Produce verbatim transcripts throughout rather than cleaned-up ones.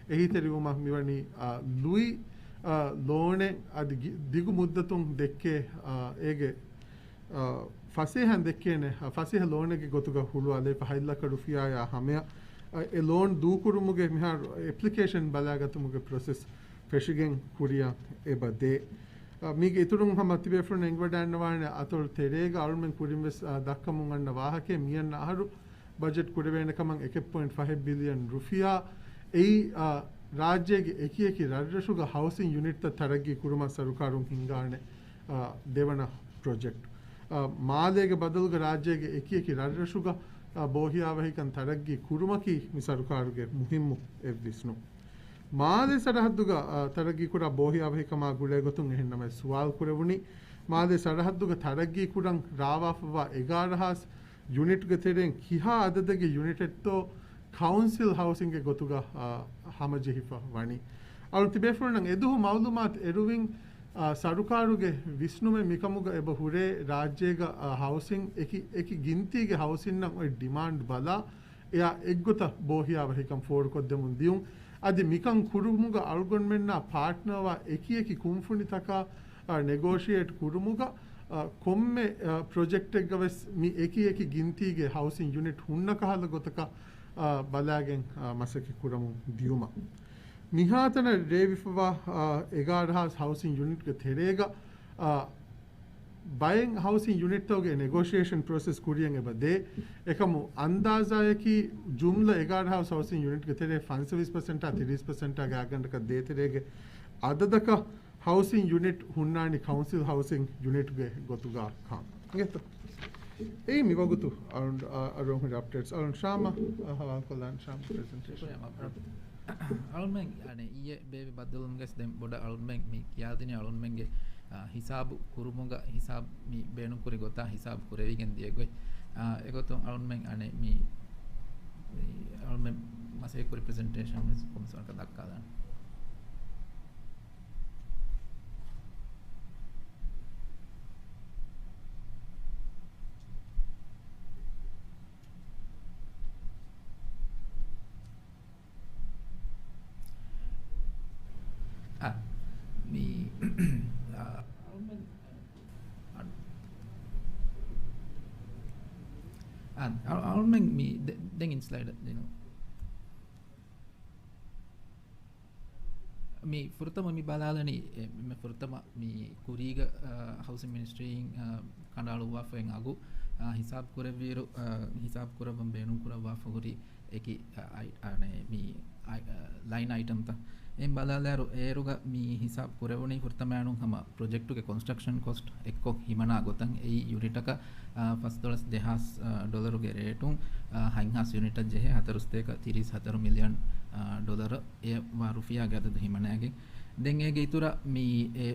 އެހީތެރިވުމަށް މިވަނީ، އާ، ލުއި، އާ، ލޯނެއް އަދި ގި-، ދިގު މުއްދަތުން ދެއްކޭ، އާ، އޭގެ، އާ، ފަސޭހައިން ދެއްކޭނެ، އާ، ފަސޭހަ ލޯނެއްގެ ގޮތުގަ ހުޅުވާލައިފަ ހަތް ލަކަ ރުފިޔާއާ ހަމަޔަށް، އާ، އެ ލޯން ދޫކުރުމުގެ މިހާރު އެޕްލިކޭޝަން ބަލާގަތުމުގެ ޕްރޮސެސް ފެށިގެން ކުރިއަށް އެބަ ދޭ. އާ، މީގެ އިތުރުން ހަމަ ތިބޭފުޅުން އެނގިވަޑައިންނަވާނެ އަތޮޅު ތެރޭގަ އަޅުމެން ކުރިން ވެސް، އާ، ދައްކަމުން އަންނަ ވާހަކައެއް މިއަންނަ އަހަރު ބަޖެޓް ކުރެވޭނެ ކަމަށް އެކެއް ޕޮއިންޓް ފަހެއް ބިލިއަން ރުފިޔާ. އެއީ، އާ، ރާއްޖޭގެ އެކިއެކި ރަށްރަށުގަ ހައުސިން ޔުނިޓްތައް ތަރައްގީ ކުރުމަށް ސަރުކާރުން ހިންގާނެ، އާ، ދެވަނަ ޕްރޮޖެކްޓް. އާ، މާލޭގެ ބަދަލުގަ ރާއްޖޭގެ އެކިއެކި ރަށްރަށުގަ، އާ، ބޯހިޔާވަހިކަން ތަރައްގީ ކުރުމަކީ މި ސަރުކާރުގެ މުހިއްމު އެއްވިސްނުން. މާލޭ ސަރަހައްދުގަ، އާ، ތަރައްގީކުރާ ބޯހިޔާވަހިކަމާ ގުޅޭގޮތުން އެހެންނަމަވެސް ސުވާލު ކުރެވުނީ، މާލޭ ސަރަހައްދުގަ ތަރައްގީ ކުރަން ރާވާފައިވާ އެގާރަ ހާސް ޔުނިޓްގެ ތެރެއިން ކިހާ އަދަދެއްގެ ޔުނިޓެއްތޯ ކައުންސިލް ހައުސިންގެ ގޮތުގަ، އާ، ހަމަޖެހިފަ ވަނީ. އަޅު ތިބޭފުޅުންނަށް އެދުވަހު މައުލޫމާތު އެރުވިން، އާ، ސަރުކާރުގެ ވިސްނުމެއް މިކަމުގަ އެބަ ހުރޭ ރާއްޖޭގަ، އާ، ހައުސިން އެކި، އެކި ގިންތީގެ ހައުސިންއަށް އޮތް ޑިމާންޑް ބަލާ، އެއާ އެއްގޮތަށް ބޯހިޔާވަހިކަން ފޯރުކޮށްދެމުން ދިޔުން. އަދި މިކަން ކުރުމުގަ އަޅުގަނޑުމެންނާ ޕާޓްނަރވާ އެކިއެކި ކުންފުނިތަކާ، އާ، ނެގޯޝިއޭޓް ކުރުމުގަ، އާ، ކޮންމެ، އާ، ޕްރޮޖެކްޓެއްގަ ވެސް މި އެކި އެކި ގިންތީގެ ހައުސިން ޔުނިޓް ހުންނަ ކަހަލަ ގޮތަކަށް، އާ، ބަލާގެން، އާ، މަސައްކަތް ކުރަމުން ދިޔުމަށް. މިހާތަނަށް ރޭވިފަވާ، އާ، އެގާރަ ހާސް ހައުސިން ޔުނިޓްގެ ތެރޭގަ، އާ، ބައެއް ހައުސިން ޔުނިޓްތަކުގެ ނެގޯޝިއޭޝަން ޕްރޮސެސް ކުރިޔަށް އެބަ ދޭ. އެކަމު އަންދާޒާއަކީ ޖުމްލަ އެގާރަ ހާސް ހައުސިން ޔުނިޓްގެ ތެރޭ ފަންސަވީސް ޕަސެންޓާ ތިރީސް ޕަސެންޓާ ގާތްގަނޑަކަށް ދޭތެރޭގެ އަދަދަކަށް ހައުސިން ޔުނިޓް ހުންނާނީ ކައުންސިލް ހައުސިން ޔުނިޓްގެ ގޮތުގަ ކަން. އިނގޭތޯ؟ އެއީ މިވަގުތު އަޅުން، އަ، އަޅުން ހުރި އަޕްޑޭޓްސް. އަޅުން ޝާމަށް، އަ، ހަވާލުކޮށްލާން ޝާމް ޕްރެޒެންޓޭޝަން. ޝުކުރިއްޔާ މަބްރޫ. އަޅުންމެން، އަނެ، އިއްޔެ ބޭބެ ބައްދަލުވުމުގެ ދެން ބޮޑަށް އަޅުންމެން މި ކިޔާދިނީ އަޅުންމެންގެ، އަ، ހިސާބު ކުރުމުގަ ހިސާބު މި ބޭނުންކުރި ގޮތާ ހިސާބު ކުރެވިގެން ދިޔަ ގޮތް. އަ، އެގޮތުން އަޅުންމެން، އަނެ، މި، މި އަޅުންމެން މަސައްކަތް ކުރި ޕްރެޒެންޓޭޝަން ވެސް ކޮންމެސް ވަރަކަށް ދައްކާލާނެ. އާ، މި، އާ، އަ، އަ، އަ، އަޅުމެން މި ދެ-، ދެން އިން ސްލައިޑް ދިނުން. މި ފުރަތަމަ މި ބަލާލަނީ، އެ، މި ފުރަތަމަ މި ކުރީގަ، އަ، ހައުސިން މިނިސްޓްރީއިން، އަ، ކަނޑައަޅުއްވާފައި އަގު، އަ، ހިސާބު ކުރެއްވިއިރު، އަ، ހިސާބު ކުރައްވަން ބޭނުން ކުރައްވާފަ ހުރި އެކި، އަ، އައި-، އަނެ، މި އައި-، އަ، ލައިން އައިޓަމްތައް. އެން ބަލާލާއިރު، އޭރުގަ މި ހިސާބު ކުރެވުނީ ފުރަތަމައިނުން ހަމަ ޕްރޮޖެކްޓުގެ ކޮންސްޓްރަކްޝަން ކޮސްޓް އެއްކޮށް ހިމަނާ ގޮތަށް. އެއީ ޔުނިޓަކަށް، އަ، ފަސްދޮޅަސް ދެހާސް، އަ، ޑޮލަރުގެ ރޭޓުން، އަ، ހަތްހާސް ޔުނިޓަށް ޖެހޭ ހަތަރުސަތޭކަ ތިރީސް ހަތަރު މިލިއަން، އަ، ޑޮލަރު އެ ވާ ރުފިޔާގެ އަދަދު ހިމަނައިގެން. ދެން އޭގެ އިތުރަށް މި އެ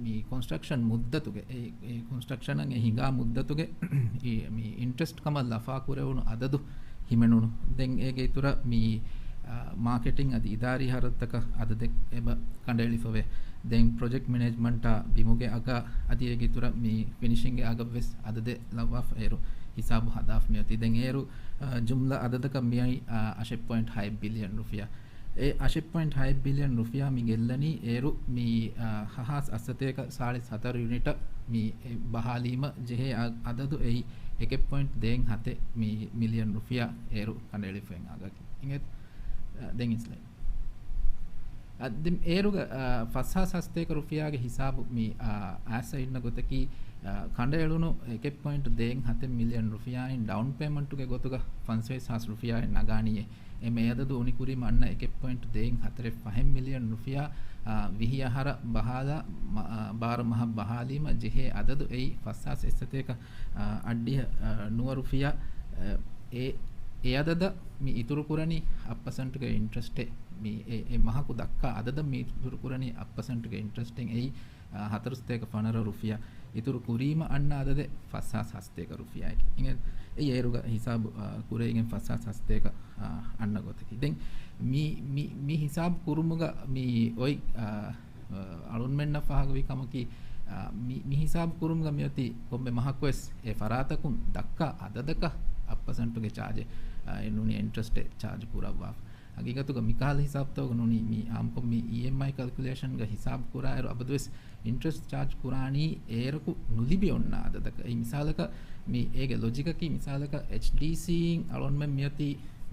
މި ކޮންސްޓްރަކްޝަން މުއްދަތުގެ، އެ، އެ ކޮންސްޓްރަކްޝަނަށް އެ ހިނގާ މުއްދަތުގެ އި، މި އިންޓްރެސްޓް ކަމަށް ލަފާ ކުރެވުނު އަދަދު ހިމެނުނު. ދެން އޭގެ އިތުރަށް މި، އާ، މާކެޓިން އަދި އިދާރީ ހަރަދުތަކަށް އަދަދެއް އެބަ ކަނޑައެޅިފަވޭ. ދެން ޕްރޮޖެކްޓް މެނޭޖްމަންޓާ ބިމުގެ އަގާ އަދި އޭގެ އިތުރަށް މި ފިނިޝިންގގެ އަގަށްވެސް އަދަދެއް ލައްވާފަ އޭރު ހިސާބު ހަދާފަ މިއޮތީ. ދެން އޭރު، އާ، ޖުމްލަ އަދަދަކަށް މިއައީ، އާ، އަށެއް ޕޮއިންޓް ހައެއް ބިލިއަން ރުފިޔާ. އެ އަށެއް ޕޮއިންޓް ހައެއް ބިލިއަން ރުފިޔާ މި ގެއްލަނީ އޭރު މި، އާ، ހަހާސް އަށްސަތޭކަ ސާޅީސް ހަތަރު ޔުނިޓަށް މި އެ ބަހާލީމަ ޖެހޭ އަ-، އަދަދު އެއީ އެކެއް ޕޮއިންޓް ދޭއް ހަތެއް މި މިލިއަން ރުފިޔާ އޭރު ކަނޑައެޅިފައި އަގަކީ. އިނގޭތަ؟ އަ، ދެން އިން ސްލައިޑް. އަ، ދެން އޭރުގަ، އަ، ފަސްހާސް ހަސަތޭކަ ރުފިޔާގެ ހިސާބު މި، އަ، އައިސް އިންނަ ގޮތަކީ، އަ، ކަނޑައެޅުނު އެކެއް ޕޮއިންޓް ދޭއް ހަތެއް މިލިއަން ރުފިޔާއިން ޑައުން ޕޭމަންޓުގެ ގޮތުގަ ފަންސަވީސް ހާސް ރުފިޔާއެއް ނަގާނީއޭ. އެ މޭ އަދަދު އުނިކުރީމަ އަންނަ އެކެއް ޕޮއިންޓް ދޭއް ހަތަރެއް ފަހެއް މިލިއަން ރުފިޔާ، އާ، ވިހި އަހަރަށް ބަހާލާ، މަ-، އާ، ބާރަ މަހަށް ބަހާލީމަ ޖެހޭ އަދަދު އެއީ ފަސްހާސް އެއްސަތޭކަ، އާ، އަށްޑިހަ، އާ، ނުވަ ރުފިޔާ، އާ، އެ، އެ އަދަދަށް މި އިތުރު ކުރަނީ އަށް ޕަސެންޓްގެ އިންޓްރެސްޓެއް މި އެ، އެ މަހަކު ދައްކާ އަދަދަށް މި އިތުރު ކުރަނީ އަށް ޕަސެންޓްގެ އިންޓްރެސްޓެއް އެއީ، އާ، ހަތަރުސަތޭކަ ފަނަރަ ރުފިޔާ. އިތުރު ކުރީމަ އަންނަ އަދަދެއް ފަސްހާސް ހަސަތޭކަ ރުފިޔާއެކެ. އިނގޭ، އެއީ އޭރުގަ ހިސާބު، އާ، ކުރެވިގެން ފަސްހާސް ހަސަތޭކަ، އާ، އަންނަ ގޮތަކީ. ދެން މި، މި، މި ހިސާބު ކުރުމުގަ މި އޮތް، އާ، އަޅުންމެންނަށް ފާހަގަވި ކަމަކީ، އާ، މި، މި ހިސާބު ކުރުމުގަ މިއޮތީ ކޮންމެ މަހަކުވެސް އެ ފަރާތަކުން ދައްކާ އަދަދަކަށް އަށް ޕަސެންޓުގެ ޗާޖެއް، އާ، އެ ނޫނީ އިންޓްރެސްޓެއް ޗާޖް ކުރައްވާފަ. ހަގީގަތުގަ މިކަހަލަ ހިސާބުތަކުގަ ނޫނީ މި އާއްމުކޮށް މި އީއެމްއައި ކަލްކިއުލޭޝަންގަ ހިސާބު ކުރާއިރު އަބަދުވެސް އިންޓްރެސްޓް ޗާޖް ކުރާނީ އޭރަކު ނުލިބި އޮންނަ އަދަދަކަށް. އެއީ މިސާލަކަށް މި އޭގެ ލޮޖިކަކީ މިސާލަކަށް އެޗްޑީސީއިން އަޅުގަނޑުމެން މިއޮތީ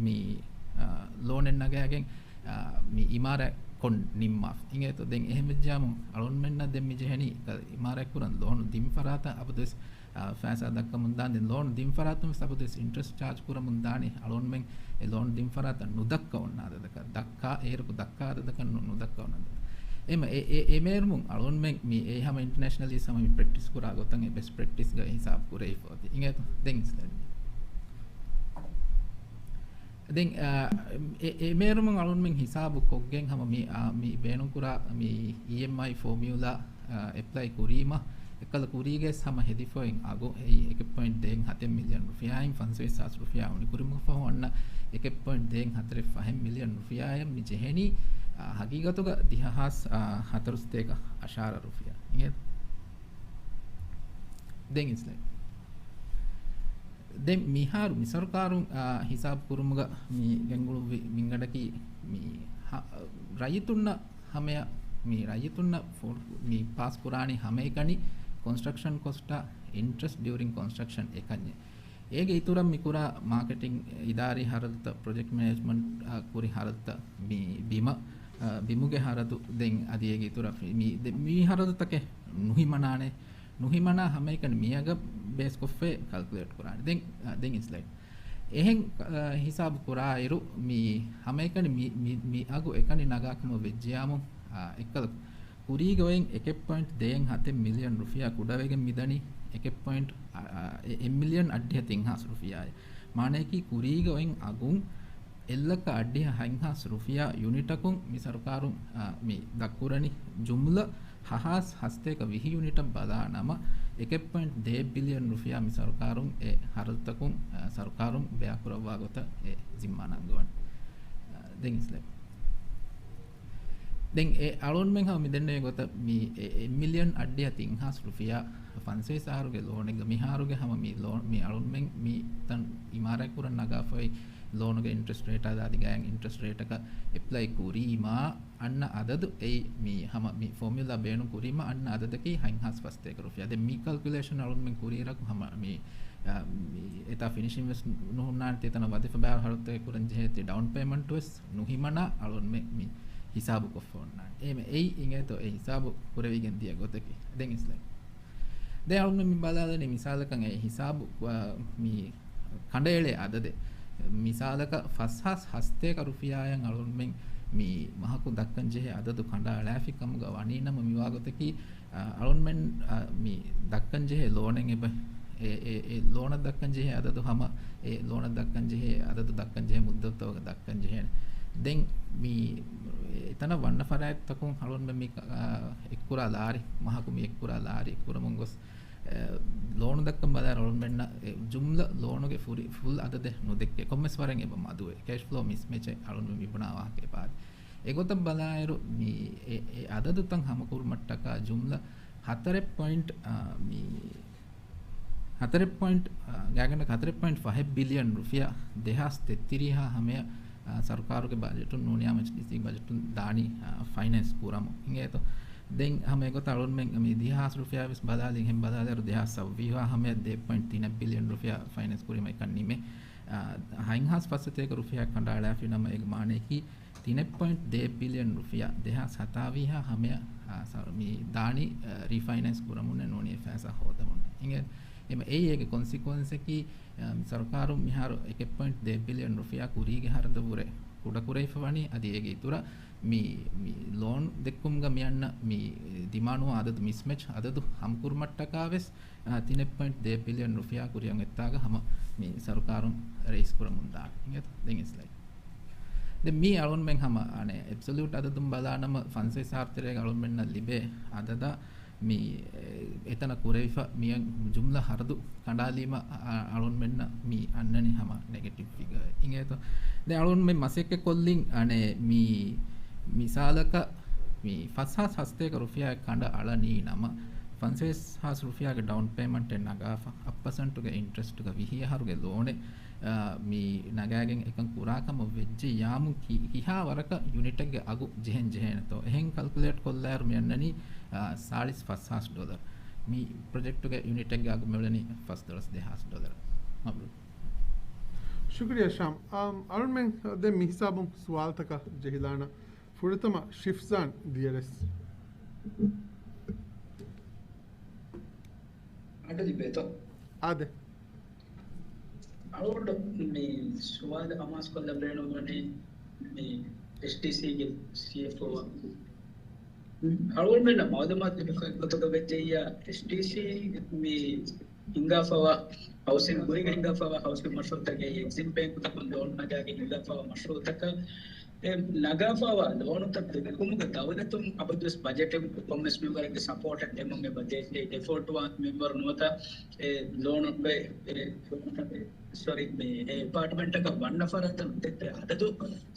މި، އާ، ލޯނެއް ނަގައިގެން، އާ، މި އިމާރާތް ކޮށް ނިންމާފަ. އިނގޭތޯ؟ ދެން އެހެން ވެއްޖާމު އަޅުގަނޑުމެންނަށް ދެން މި ޖެހެނީ އިމާރާތް ކުރަން ލޯނު ދިން ފަރާތަށް އަބަދުވެސް އާ، ފައިސާ ދައްކަމުން ދާން. ދެން ލޯނު ދިން ފަރާތުން ވެސް އަބަދުވެސް އިންޓްރެސްޓް ޗާޖް ކުރަމުން ދާނީ އަޅުގަނޑުމެން އެ ލޯނު ދިން ފަރާތަށް ނުދައްކަ އޮންނަ އަދަދަކަށް، ދައްކާ، އޭރަކު ދައްކާ އަދަދަކަށް ނު-، ނުދައްކަ އޮންނަ އަދަދަކަށް. އެމަ-، އެ-، އެ-، އެމޭރުމުން އަޅުގަނޑުމެން މި އެ ހަމަ އިންޓަރނޭޝަނަލީ ހަމަ މި ޕްރެކްޓިސް ކުރާ ގޮތަށް އެ ބެސްޓް ޕްރެކްޓިސްގަ ހިސާބު ކުރެވިފަ އޮތީ. އިނގޭތޯ؟ ދެން އިސްލައިޑް. ދެން، އާ، އެ-، އެ-، އެމޭރުމުން އަޅުގަނޑުމެން ހިސާބު ކޮށްގެން ހަމަ މި، އާ، މި ބޭނުންކުރާ މި އީއެމްއައި ފޯމިއުލާ، އާ، އެޕްލައި ކުރީމަ، އެއްކަލަ ކުރީގެސް ހަމަ ހެދިފައި އަގު އެއީ އެކެއް ޕޮއިންޓް ދޭއް ހަތެއް މިލިއަން ރުފިޔާއިން ފަންސަވީސް ހާސް ރުފިޔާ އުނިކުރިމަގު ފަހު އަންނަ އެކެއް ޕޮއިންޓް ދޭއް ހަތަރެއް ފަހެއް މިލިއަން ރުފިޔާއަށް މި ޖެހެނީ، އާ، ހަގީގަތުގަ ދިހަ ހާސް، އާ، ހަތަރުސަތޭކަ އަށާރަ ރުފިޔާ. އިނގޭތޯ؟ ދެން އިސްލައިޑް. ދެން މިހާރު މި ސަރުކާރުން، އާ، ހިސާބު ކުރުމުގަ މި ގެންގުޅުއްވި މިންގަނޑަކީ މި ހަ-، ރައްޔިތުންނަށް ހަމަޔަށް މި ރައްޔިތުންނަށް ފު-، މި ޕާސް ކުރާނީ ހަމައެކަނި ކޮންސްޓްރަކްޝަން ކޮސްޓާ އިންޓްރެސްޓް ޑިއުރިން ކޮންސްޓްރަކްޝަން އެކަންޏެއް. އޭގެ އިތުރަށް މި ކުރާ މާކެޓިން އިދާރީ ހަރަދުތައް، ޕްރޮޖެކްޓް މެނޭޖްމަންޓް، އާ، ކުރި ހަރަދުތައް، މި ބިމަށް، އާ، ބިމުގެ ހަރަދު، ދެން އަދި އޭގެ އިތުރަށް މި، ދެ-، މި ހަރަދުތަކެއް ނުހިމަނާނެ، ނުހިމަނާ ހަމައެކަނި މިއަގަށް ބޭސްކޮށްފައި ކަލްކުލޭޓް ކުރާނެ. ދެން، އާ، ދެން އިސްލައިޑް. އެހެން، އާ، ހިސާބު ކުރާއިރު، މި ހަމައެކަނި މި، މި، މި އަގު އެކަނި ނަގާކަމަށް ވެއްޖެޔާމު، އާ، އެއްކަލަ ކުރީގެ އޮތް އެކެއް ޕޮއިންޓް ދޭއް ހަތެއް މިލިއަން ރުފިޔާ ކުޑަވެގެން މިދަނީ އެކެއް ޕޮއިންޓް، އާ، އާ، އެ-، އެއް މިލިއަން އަށްޑިހަ ތިން ހާސް ރުފިޔާއެއް. މާނަޔަކީ ކުރީގެ އޮތް އަގުން އެއްލައްކަ އަށްޑިހަ ހަތް ހާސް ރުފިޔާ ޔުނިޓަކުން މި ސަރުކާރުން، އާ، މި ދަށްކުރަނީ. ޖުމްލަ ހަ ހާސް ހަސަތޭކަ ވިހި ޔުނިޓަށް ބަލާ ނަމަ، އެކެއް ޕޮއިންޓް ދޭއް ބިލިއަން ރުފިޔާ މި ސަރުކާރުން އެ ހަރަދުތަކުން، އާ، ސަރުކާރުން ބަޔާން ކުރައްވާ ގޮތަށް އެ ޒިންމާ ނަންގަވަން. އާ، ދެން އިސްލައިޑް. ދެން އެ އަޅުންމެން ހަމަ މި ދެންނެވި ގޮތަށް މި އެ، އެއް މިލިއަން އަށްޑިހަ ތިން ހާސް ރުފިޔާ ފަންސަވީސް އަހަރުގެ ލޯނެއްގަ މިހާރުގެ ހަމަ މި ލޯން، މި އަޅުންމެން މި ތަން އިމާރާތް ކުރަން ނަގާފައި ލޯނުގެ އިންޓްރެސްޓް ރޭޓާ ދާދި ގާތް އިންޓްރެސްޓް ރޭޓަކަށް އެޕްލައި ކުރީމާ، އަންނަ އަދަދު އެއީ މި ހަމަ މި ފޯމިއުލާ ބޭނުން ކުރީމަ އަންނަ އަދަދަކީ ހަތް ހާސް ފަސްތޭކަ ރުފިޔާ. ދެން މި ކަލްކިއުލޭޝަން އަޅުންމެން ކުރިއިރަކު ހަމަ މި، އާ، މި އެތާ ފިނިޝިން ވެސް ނުހުންނާނެ، ތި ތަނަށް ވަޒީފާ ބައިވަރު ހަރަދުތަކެއް ކުރަން ޖެހޭ ތި ޑައުން ޕޭމަންޓް ވެސް ނުހިމަނާ އަޅުންމެން މި ހިސާބު ކޮށްފަ އޮންނާނެ. އެހެން އެއީ އިނގޭތޯ އެ ހިސާބު ކުރެވިގެން ދިޔަ ގޮތަކީ. ދެން އިސްލައިޑް. ދެން އަޅުންމެން މި ބަލާލަނީ މިސާލަކަށް އެ ހިސާބު، އާ، މި ކަނޑައެޅޭ އަދަދެއް. މިސާލަކަށް ފަސް ހާސް ހަސަތޭކަ ރުފިޔާއަށް އަޅުންމެން މި މަހަކު ދައްކަން ޖެހޭ އަދަދު ކަނޑައަޅާފި ކަމުގަ ވަނީ ނަމަ މިވާ ގޮތަކީ، އަ، އަޅުންމެން، އަ، މި ދައްކަން ޖެހޭ ލޯނެއް އެބަ-، އެ، އެ، އެ ލޯނަށް ދައްކަން ޖެހޭ އަދަދު ހަމަ އެ ލޯނަށް ދައްކަން ޖެހޭ އަދަދު ދައްކަން ޖެހޭ މުއްދަތުގަ ދައްކަން ޖެހޭނެ. ދެން މި އެތަނަށް ވަންނަ ފަރާތްތަކުން އަޅުންމެން މި، އަ، އެއްކުރާ ލާރި، މަހަކު މި އެއްކުރާ ލާރި އެއްކުރަމުން ގޮސް، އެ، ލޯނު ދައްކަން ބަލާއިރު އަޅުންމެންނަށް އެ ޖުމްލަ ލޯނުގެ ފުރި-، ފުލް އަދަދެއް ނުދެއްކޭ. ކޮންމެސް ވަރެއް އެބަ މަދުވޭ. ކޭޝް ފްލޯ މިސްމެޗެއް އަޅުންމެން މި ބުނާ ވާހަކަ އެބަ އާދޭ. އެގޮތަށް ބަލާއިރު، މި އެ، އެ އަދަދުތައް ހަމަކުރުމަށްޓަކާ ޖުމްލަ ހަތަރެއް ޕޮއިންޓް، އާ، މި ހަތަރެއް ޕޮއިންޓް، އާ، ގާތްގަނޑަކަށް ހަތަރެއް ޕޮއިންޓް ފަހެއް ބިލިއަން ރުފިޔާ ދެހާސް ތެއްތިރީހާ ހަމަޔަށް، އާ، ސަރުކާރުގެ ބަޖެޓުން ނޫނިއްޔާމު އެޗްޑީސީ ބަޖެޓުން ދާނީ، އާ، ފައިނޭންސް ކުރަމުން. އިނގޭތޯ؟ ދެން ހަމަ އެގޮތަށް އަޅުންމެން މި ދިހަ ހާސް ރުފިޔާ ވެސް ބަލާލި، އެހެން ބަލާލިއިރު ދެހާސް ސައްވީހާ ހަމަޔަށް ދެ ޕޮއިންޓް ތިނެއް ބިލިއަން ރުފިޔާ ފައިނޭންސް ކުރީމަ އެކަން ނިމޭ. އާ، ހަތް ހާސް ފަސް ސަތޭކަ ރުފިޔާ ކަނޑައަޅާފި ނަމަ އޭގެ މާނަޔަކީ ތިނެއް ޕޮއިންޓް ދޭއް ބިލިއަން ރުފިޔާ ދެހާސް ހަތާވީހާ ހަމަޔަށް، އާ، ސަރު-، މި ދާނީ، އާ، ރީފައިނޭންސް ކުރަމުންނެއް ނޫނީ ފައިސާ ހޯދަމުން. އިނގޭ، އެމަ އެއީ އޭގެ ކޮންސިކުއެންސަކީ، އާ، މި ސަރުކާރުން މިހާރު އެކެއް ޕޮއިންޓް ދޭއް ބިލިއަން ރުފިޔާ ކުރީގެ ހަރަދަށްވުރެ ކުޑަކުރެވިފަ ވަނީ، އަދި އޭގެ އިތުރަށް މި، މި ލޯން ދެއްކުމުގަ މި އަންނަ މި ދިމާނުވާ އަދަދު މިސްމެޗް އަދަދު ހަމަކުރުމަށްޓަކާ ވެސް، އާ، ތިނެއް ޕޮއިންޓް ދޭއް ބިލިއަން ރުފިޔާ ކުރިއަށް އޮތްތާގަ ހަމަ މި ސަރުކާރުން ރައީސް ކުރަމުން ދާނެ. އިނގޭތޯ؟ ދެން އިސްލައިޑް. ދެން މީ އަޅުންމެން ހަމަ، އަނެއް، އެބްސޮލިއުޓް އަދަދުން ބަލާ ނަމަ، ފަންސަވީސް އަހަރު ތެރޭގަ އަޅުންމެންނަށް ލިބޭ އަދަދަށް މި، އެ، އެތަނަށް ކުރެވިފަ މިއަށް ޖުމްލަ ހަރަދު ކަނޑާލީމަ، އަ-، އަ-، އަޅުންމެންނަށް މި އަންނަނީ ހަމަ ނެގެޓިވް ފިގަރ. އިނގޭތޯ؟ ދެން އަޅުންމެން މަސައްކަތް ކޮށްލިން، އަނެއް، މި މިސާލަކަށް މި ފަސް ހާސް ހަސަތޭކަ ރުފިޔާ ކަނޑަ އަޅަނީ ނަމަ، ފަންސަވީސް ހާސް ރުފިޔާގެ ޑައުން ޕޭމަންޓެއް ނަގާފަ، އަށް ޕަސެންޓުގެ އިންޓްރެސްޓުގަ ވިހި އަހަރުގެ ލޯނެއް، އާ، މި ނަގާގެން އެކަން ކުރާ ކަމަށް ވެއްޖެ ޔާމު ކި-، ކިހާ ވަރަކަށް ޔުނިޓެއްގެ އަގު ޖެހެން ޖެހޭނެތޯ. އެހެން ކަލްކުލޭޓް ކޮށްލާއިރު މި އަންނަނީ، އާ، ސާޅީސް ފަސް ހާސް ޑޮލަރ. މި ޕްރޮޖެކްޓުގެ ޔުނިޓެއްގެ އަގު މިއުޅެނީ ފަސް ދޮޅަސް ދެހާސް ޑޮލަރ. މަބްރޫ. ޝުކުރިއްޔާ ޝާމް. އާ، އަޅުމެން ދެން މި ހިސާބުން ސުވާލުތަކަށް ޖެހިލާނަ. ފުރަތަމަ ޝިފްޒާން ދިޔަރެސް. އަޑު ލިބޭތޯ؟ އާދެ. އަޅުގަނޑު މި ސުވާލު ހަމަހަސްކޮށްލަން ބޭނުންވަނީ މި އެސްޑީސީގެ ސީއެފްއޯ އަޅުގަނޑުމެންނަށް މައުލޫމާތު ލިބިފައި ގޮތުގަ ވެއްޖެއްޔާ އެސްޑީސީ މި ހިނގާފަވާ ހައުސިން ކުރީގަ ހިނގާފަވާ ހައުސިން މަޝްރޫއުތަކެއް އެގްޒިމް ބޭންކުތަކުން ލޯން ނަގާގެން ހިނގާފަވާ މަޝްރޫއުތަކަށް އެ ނަގާފަވާ ލޯނުތައް ދެއްކުމުގަ ދައުލަތުން އަބަދުވެސް ބަޖެޓެއް ކޮންމެސް މެމްބަރެއްގެ ސަޕޯޓެއް ދެމުން އެބަ ދޭތެ ޑިފޯލްޓްވާ މެމްބަރު ނުވަތަ އެ ލޯނު އެ، އެ، ސޮރީ، މި އެ އެޕާޓްމަންޓަކަށް ވަންނަ ފަރާތަށް ދެއްވޭ އަދަދު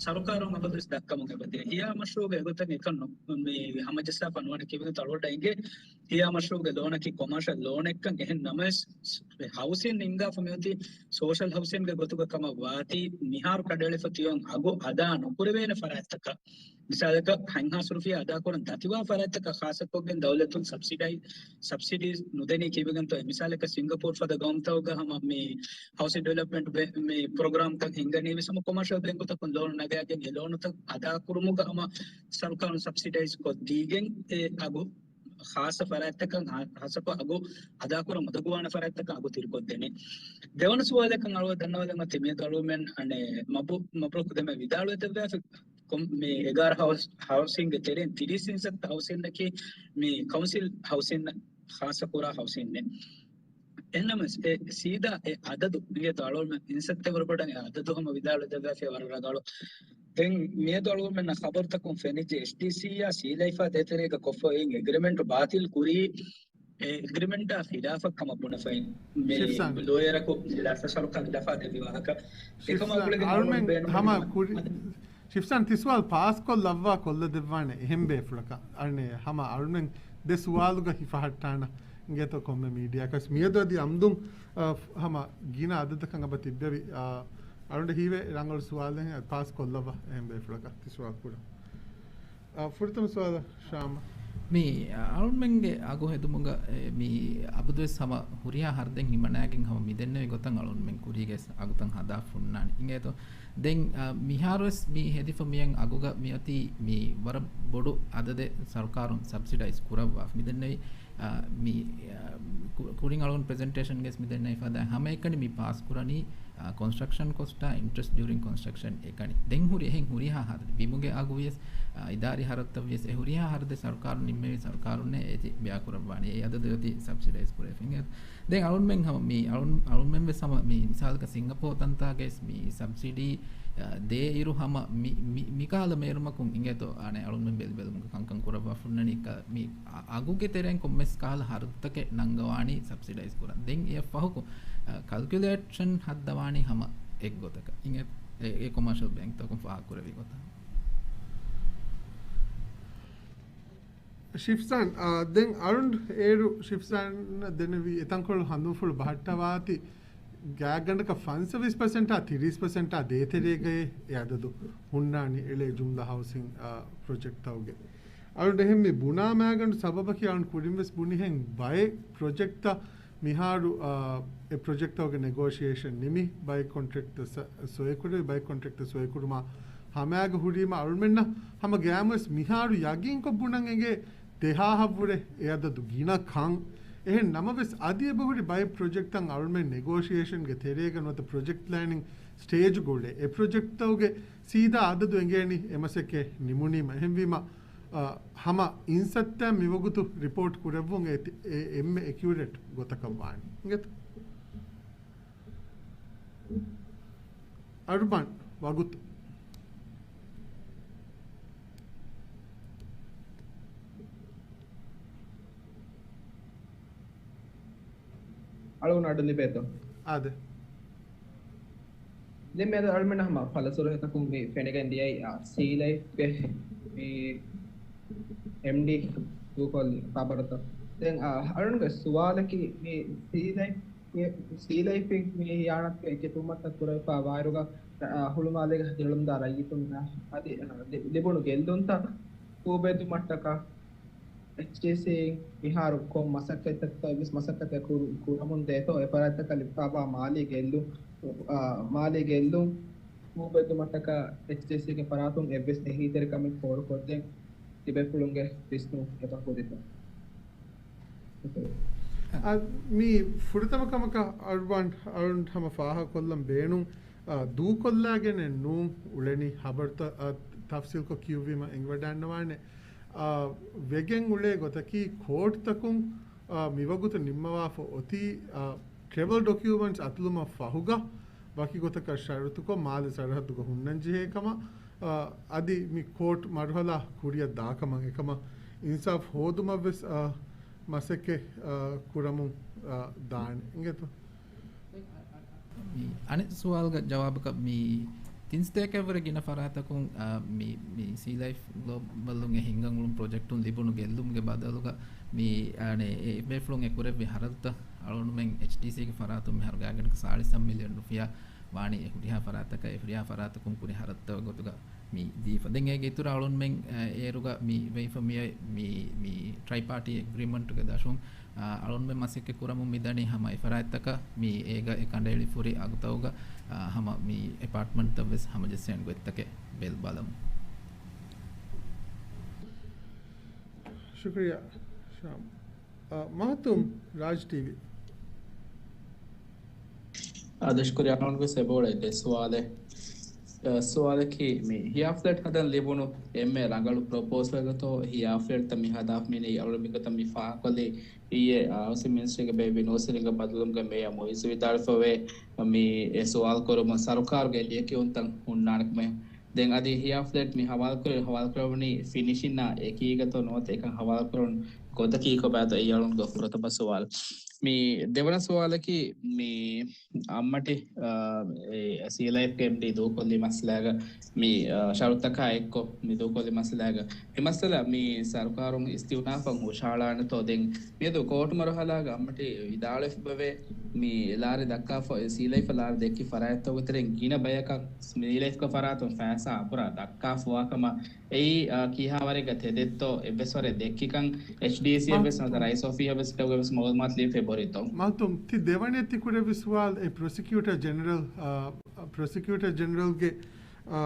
ސަރުކާރުން އަބަދުވެސް ދައްކަމުން އެބަދޭ. ހިޔާ މަޝްރޫގެ އެގޮތަށް އެކަން ނު-، މި ހަމަޖައްސާފަ ނުވަނީ ކިބަގެ ތަޅުވަޑައިގެ ހިޔާ މަޝްރޫގެ ލޯނަކީ ކޮމާޝަލް ލޯނެއްކަން. އެހެން ނަމަވެސް، ހައުސިން ހިންގާފަ މިއޮތީ ސޯޝަލް ހައުސިންގެ ގޮތުގަ ކަމަށް ވާތީ، މިހާރު ކަނޑައެޅިފަ ތިޔޮން އަގު އަދާ ނުކުރެވޭނެ ފަރާތްތަކަށް. މިސާލަކަށް، ހަތްހާސް ރުފިޔާ އަދާކުރަން ދަތިވާ ފަރާތްތަކަށް ޚާއްސަކޮށްގެން ދައުލަތުން ސަބްސިޑައި-، ސަބްސިޑީސް ނުދެނީ ކީއްވެގެންތޯ؟ މިސާލަކަށް، ސިންގަޕޫރް ފަދަ ގައުމުތަކުގަ ހަމަ މި ހައުސިން ޑިވެލޮޕްމަންޓް ބެ-، މި ޕްރޮގްރާމްތައް ހިންގަނީ ވެސް ހަމަ ކޮމާޝަލް ބޭންކުތަކުން ލޯނު ނަގާގެން އެ ލޯނުތައް އަދާކުރުމުގަ ހަމަ ސަރުކާރުން ސަބްސިޑައިޒް ކޮށްދީގެން އެ އަގު ޚާއްސަ ފަރާތްތަކަށް ހާ-، ޚާއްސަކޮށް އަގު އަދާކުރަން އުނދަގޫވާނެ ފަރާތްތަކަށް އަގު ތިރިކޮށްދޭނެ. ދެވަނަ ސުވާލަކަށް އަޅުގަނޑު ދަންނަވާލަން އޮތީ މިއަދު އަޅުގަނޑުމެން އަނެއް މަބު-، މަބްރޫކް ދެމެ ވިދާޅުވެދެއްވާފަ ކޮން-، މި އެގާރަ ހައުސް-، ހައުސިންގެ ތެރެއިން ތިރީސް އިންސައްތަ ހައުސިންއަކީ މި ކައުންސިލް ހައުސިން ޚާއްސަކުރާ ހައުސިންއެއް. އެހެންނަމަވެސް، އެ ސީދާ އެ އަދަދު މިއަދު އަޅުގަނޑުމެން އިންސައްތަ ވަރުބޮޑަށް އެ އަދަދު ހަމަ ވިދާޅުވެދެއްވާފައި ވަރަށް ރަނގަޅު. ދެން މިއަދު އަޅުގަނޑުމެންނަށް ޚަބަރުތަކުން ފެނިއްޖެ އެސްޑީސީއާ ސީލައިފާ ދޭތެރޭގަ ކޮށްފަ އޮތް އެގްރިމެންޓު ބާތިލް ކުރީ، އެ އެގްރިމެންޓާ ޚިލާފަށް ކަމަށް ބުނެފައި މި ޝިފްސާން. ލޯޔަރަކު ރަށް ސަރުކާރަށް ލަފާ ދެއްވި ވާހަކަ. ޝިފްސާން، އެކަމަށް އަޅުމެން ހަމަ ކުރި-، ޝިފްސާން ތި ސުވާލު ޕާސް ކޮށްލައްވާ ކޮށްލަދެއްވާނެ އެހެން ބޭފުޅަކަށް. އަނެއް ހަމަ އަޅުމެން ދެ ސުވާލުގަ ހިފަހައްޓާނަ އިނގޭތޯ ކޮންމެ މީޑިއާއަކަސް މިއަދު އަދި އަމްދުން، އަ، ހަމަ ގިނަ އަދަދަކަށް އަބަ ތިއްބެވި، އަ، އަޅުން ހީވޭ ރަނގަޅު ސުވާލެއް ޕާސް ކޮށްލައްވާ އެހެން ބޭފުޅަކަށް ތި ސުވާލު ކުރަން. އަ، ފުރަތަމަ ސުވާލަށް ޝާމް. މި އަޅުމެންގެ އަގު ހެދުމުގަ، އެ، މި އަބަދުވެސް ހަމަ ހުރިހާ ހަރުދެއް ހިމަނާގެން ހަމަ މި ދެންނެވި ގޮތަށް އަޅުންމެން ކުރީގެ އަގުތައް ހަދާ ފުންނާނެ. އިނގޭތޯ؟ ދެން، އަ، މިހާރުވެސް މި ހެދިފަ މިއަން އަގުގަ މިއޮތީ މި ވަރަށް ބޮޑު އަދަދެއް ސަރުކާރުން ސަބްސިޑައިޒް ކުރައްވާފަ. މި ދެންނެވި، އަ، މި، އަ، ކު-، ކުރިން އަޅުން ޕްރެޒެންޓޭޝަންގެސް މި ދެންނެވި ފަދަ ހަމައެކަނި މި ޕާސް ކުރަނީ، އަ، ކޮންސްޓްރަކްޝަން ކޮސްޓާ އިންޓްރެސްޓް ޑިއުރިން ކޮންސްޓްރަކްޝަން އެކަނި. ދެން ހުރި އެހެން ހުރިހާ ހަރަދެއް، ބިމުގެ އަގު ވިޔަސް، އަ، އިދާރީ ހަރަދުތައް ވިޔަސް، އެ ހުރިހާ ހަރަދެއް ސަރުކާރުން ނިންމެވި ސަރުކާރުންނޭ އޭތި ބިޔާކުރައްވާނީ. އެ އަދަދު އޮތީ ސަބްސިޑައިޒް ކުރެވިފަ. އިނގޭތޯ؟ ދެން އަޅުންމެން ހަމަ މި އަޅުން، އަޅުންމެން ވެސް ހަމަ މި މިސާލަކަށް ސިންގަޕޯ ތަންތާގައިސް މި ސަބްސިޑީ، އަ، ދޭ އިރު ހަމަ މި، މި، މިކަހަލަ މޭރުމަކުން އިނގޭތޯ އަނެއް އަޅުންމެން ބެލި ބެލުމުގަ ކަންކަން ކުރައްވާ ފުންނަނީ މި އަ-، އަގުގެ ތެރެއިން ކޮންމެސް ކަހަލަ ހަރަދުތަކެއް ނަންގަވާނީ ސަބްސިޑައިޒް ކުރަން. ދެން އެއަށް ފަހުކޮށް، އަ، ކަލްކިއުލޭޝަން ހައްދަވާނީ ހަމަ އެއްގޮތަކަށް. އިނގޭ-، އެ، އެ ކޮމާޝަލް ބޭންކްތަކުން ފާހަގަކުރެއްވި ގޮތަށް. ޝިފްސާން، އާ، ދެން އަޅުން އޭރު ޝިފްސާން ދެނެވި އެތަންކޮޅު ހަނދުންފުޅު ބަހައްޓަވާތި ގާތްގަނޑަކަށް ފަންސަވީސް ޕަސެންޓާ ތިރީސް ޕަސެންޓާ ދޭތެރޭގައޭ އެ އަދަދު ހުންނާނީ އެޅޭ ޖުމްލަ ހައުސިން، އާ، ޕްރޮޖެކްޓްތަކުގެ. އަޅުން އެހެން މި ބުނާ މައިގަނޑު ސަބަބަކީ އަޅުން ކުރިން ވެސް ބުނިހެން ބައެއް ޕްރޮޖެކްޓްތައް މިހާރު، އާ، އެ ޕްރޮޖެކްޓްތަކުގެ ނެގޯޝިއޭޝަން ނިމި، ބައެއް ކޮންޓްރެކްޓް ސ-، ސޮއިކުރެވި، ބައެއް ކޮންޓްރެކްޓް ސޮއިކުރުމާ ހަމައިގަ ހުރީމަ އަޅުމެންނަށް ހަމަ ގައިމުވެސް މިހާރު ޔަގީންކޮށް ބުނަން އެނގޭ ދެހާހަށްވުރެ އެ އަދަދު ގިނަ ކަން. އެހެން ނަމަވެސް އަދި އެބަހުރި ބައެއް ޕްރޮޖެކްޓްތައް އަޅުމެން ނެގޯޝިއޭޝަންގެ ތެރޭގަ ނުވަތަ ޕްރޮޖެކްޓް ޕްލޭނިން ސްޓޭޖުގަ އުޅޭ. އެ ޕްރޮޖެކްޓްތަކުގެ ސީދާ އަދަދު އެނގޭނީ އެ މަސައްކަތް ނިމުނީމަ. އެހެންވީމަ، އަ، ހަމަ އިންސައްތައަށް މިވަގުތު ރިޕޯޓް ކުރެއްވުން އެ ތި-، އެ އެންމެ އެކިއުރޭޓް ގޮތަކަށް ވާނެ. އިނގޭތަ؟ އަރުބާން ވަގުތު. އަޅުގަނޑު އަޑު ލިބޭތޯ؟ އާދެ. ދެން މިއަދު އަޅުމެންނަށް ހަމަ ފަލަސުރުހަތަކުން މި ފެނިގެން ދިޔައީ، އާ، ސީލައިފްގެ މި އެމްޑީ ދޫކޮށްލި ޚަބަރުތައް. ދެން، އާ، އަޅުގަނޑުގެ ސުވާލަކީ މި ސީލައިފް ސީލައިފް މި ހިޔާނަތުގެ އެއްގެ ތުހުމަތަށް ކުރެވިފައި ވާއިރުގަ، އަ، ހުޅުމާލޭގަ ދިރިއުޅުމުދާ ރައްޔިތުންނަށް އަދި، އަ، ލި-، ލިބުނު ގެއްލުންތައް ފޫބެއްދުމަށްޓަކާ އެޗްޑީސީ މިހާރު ކޮން މަސައްކަތްތަކަކަށް ވެސް މަސައްކަތެއް ކުރު-، ކުރަމުން ދޭތޯ، އެ ފަރާތްތަކަށް ލިބިފައިވާ މާލީ ގެއްލުން، އާ، މާލީ ގެއްލުން ފޫބެއްދުމަށްޓަކާ އެޗްޑީސީގެ ފަރާތުން އެއްވެސް އެހީތެރިކަމެއް ފޯރުކޮށްދޭން ތިބޭފުޅުންގެ ވިސްނުން އެބަހުރިތަ؟ އަ، މި ފުރަތަމަ ކަމަކަށް އަޅުގަނޑު ހަމަ ފާހަގަކޮށްލަން ބޭނުން، އަ، ދޫކޮށްލާގެނެއް ނޫން އުޅެނީ ހަބަރުތައް، އަ، ތަފްސީލްކޮށް ކިޔުއްވީމަ އެނގިވަޑައިންނަވާނެ. އާ، ވެގެން އުޅޭ ގޮތަކީ ކޯޓްތަކުން، އާ، މިވަގުތު ނިންމަވާފަ އޮތީ، އާ، ޓްރެވަލް ޑޮކިއުމަންޓްސް އަތުލުމަށް ފަހުގަ ވަކި ގޮތަކަށް ޝަރުތުކޮށް މާލެ ސަރަހައްދުގަ ހުންނަންޖެހޭ ކަމަށް، އާ، އަދި މި ކޯޓް މަރުހަލާ ކުރިއަށް ދާކަމަށް އެކަމަށް އިންސާފް ހޯދުމަށް ވެސް، އާ، މަސައްކަތް، އާ، ކުރަމުން، އާ، ދާނެ. އިނގޭތޯ؟ މި އަނެއް ސުވާލުގެ ޖަވާބަކަށް މި ތިން ސަތޭކައަށްވުރެ ގިނަ ފަރާތަކުން، އާ، މި، މި ސީލައިފް ގްލޯބަލުން އެ ހިންގަން އުޅުނު ޕްރޮޖެކްޓުން ލިބުނު ގެއްލުމުގެ ބަދަލުގަ މި، އާނެ، އެ ބޭފުޅުން އެ ކުރެއްވި ހަރަދުތައް އަޅުގަނޑުމެން އެޗްޑީސީގެ ފަރާތުން މިހާރު ގާތްގަނޑަކަށް ސާޅީސް މިލިއަން ރުފިޔާ ވާނީ އެ ހުރިހާ ފަރާތަކަށް، އެ ހުރިހާ ފަރާތަކުން ކުރި ހަރަދުތަކުގެ ގޮތުގަ މި ދީފަ. ދެން އޭގެ އިތުރަށް އަޅުންމެން، އަ، އޭރުގަ މި ވެއިފަ މިއޮތް މި، މި ޓްރައިޕާޓީ އެގްރީމަންޓުގެ ދަށުން، އަ، އަޅުންމެން މަސައްކަތް ކުރަމުން މިދަނީ ހަމަ އެ ފަރާތްތަކަށް މި އޭގަ އެ ކަނޑައެޅިފަ ހުރި އަގުތަކުގަ، އަ، ހަމަ މި އެޕާޓްމަންޓްތައް ވެސް ހަމަޖެއްސޭނެ ގޮތްތަކެއް ބެލް ބަލަމު. ޝުކުރިއްޔާ ޝާމް. އަ، މާތުން ރާޖް ޓީވީ. އާދެ، ޝުކުރިއްޔާ. އަޅުގަނޑުގެ ސެބޯޅެ ދެ ސުވާލެއް. އަ، ސުވާލަކީ، މި ހިޔާ ފްލެޓް ހަދަން ލިބުނު އެންމެ ރަނގަޅު ޕްރޮޕޯސަލްގަތޯ ހިޔާ ފްލެޓްތައް މި ހަދާފަ މިނެއް އަޅުގަނޑު މިގޮތަށް މި ފާހަގަކޮށްލީ އިއްޔެ، އަ، ހައުސިން މިނިސްޓްރީގެ ބޭއްވި ނޫސްވެރިންގެ ބަދަލުމުގެ މޭޔަރ މުއިއްޒު ވިދާޅުވެފަ ވޭ، މި އެ ސުވާލު ކުރުމުން ސަރުކާރުގެ ލިޔެކިޔުންތައް ހުންނާނެ ކަމެއް. ދެން އަދި ހިޔާ ފްލެޓް މި ހަވާލުކުރެ-، ހަވާލުކުރެވުނީ ފިނިޝިންއާ އެކީގަތޯ ނުވަތަ އެކަން ހަވާލުކުރުން ގޮތަކީ ކޮބާތޯ އެއީ އަޅުގަނޑުގެ ފުރަތަމަ ސުވާލު. މި ދެވަނަ ސުވާލަކީ މި އައްމަޓި، އާ، އެ، ސީލައިފްގެ އެމްޑީ ދޫކޮށްލި މައްސަލާގަ މި، އާ، ޝަރުތަކާ އެއްކޮށް މި ދޫކޮށްލި މައްސަލާގަ މި މައްސަލަ މި ސަރުކާރުން އިސްތިއުނާފަށް ހުށަހަޅާނެތޯ؟ ދެން މިއަދު ކޯޓު މަރުހަލާގަ އައްމަޓި ވިދާޅުވެފަ ވޭ މި ލާރި ދައްކާފަ، ސީލައިފަށް ލާރި ދެއްކި ފަރާތްތަކުގެ ތެރެއިން ގިނަ ބަޔަކަށް ސީލައިފްގެ ފަރާތުން ފައިސާ އަބުރާ ދައްކާފަވާ ކަމަށް. އެއީ، އާ، ކިހާވަރެއްގަ ތެދެއްތޯ އެއްވެސް ވަރެއް ދެއްކިކަން އެޗްޑީސީއަށް ވެސް ނުވަތަ ރައީސް އޮފީހަށް ވެސް އެކަމުގެ ވެސް މައުލޫމާތު ލިބިފަ އެބަހުރިތޯ؟ މާތުން ތި ދެވަނައަށް ތި ކުރެއްވި ސުވާލު އެ ޕްރޮސިކިއުޓަރ ޖެނެރަލް، އާ، ޕްރޮސިކިއުޓަރ ޖެނެރަލްގެ، އާ،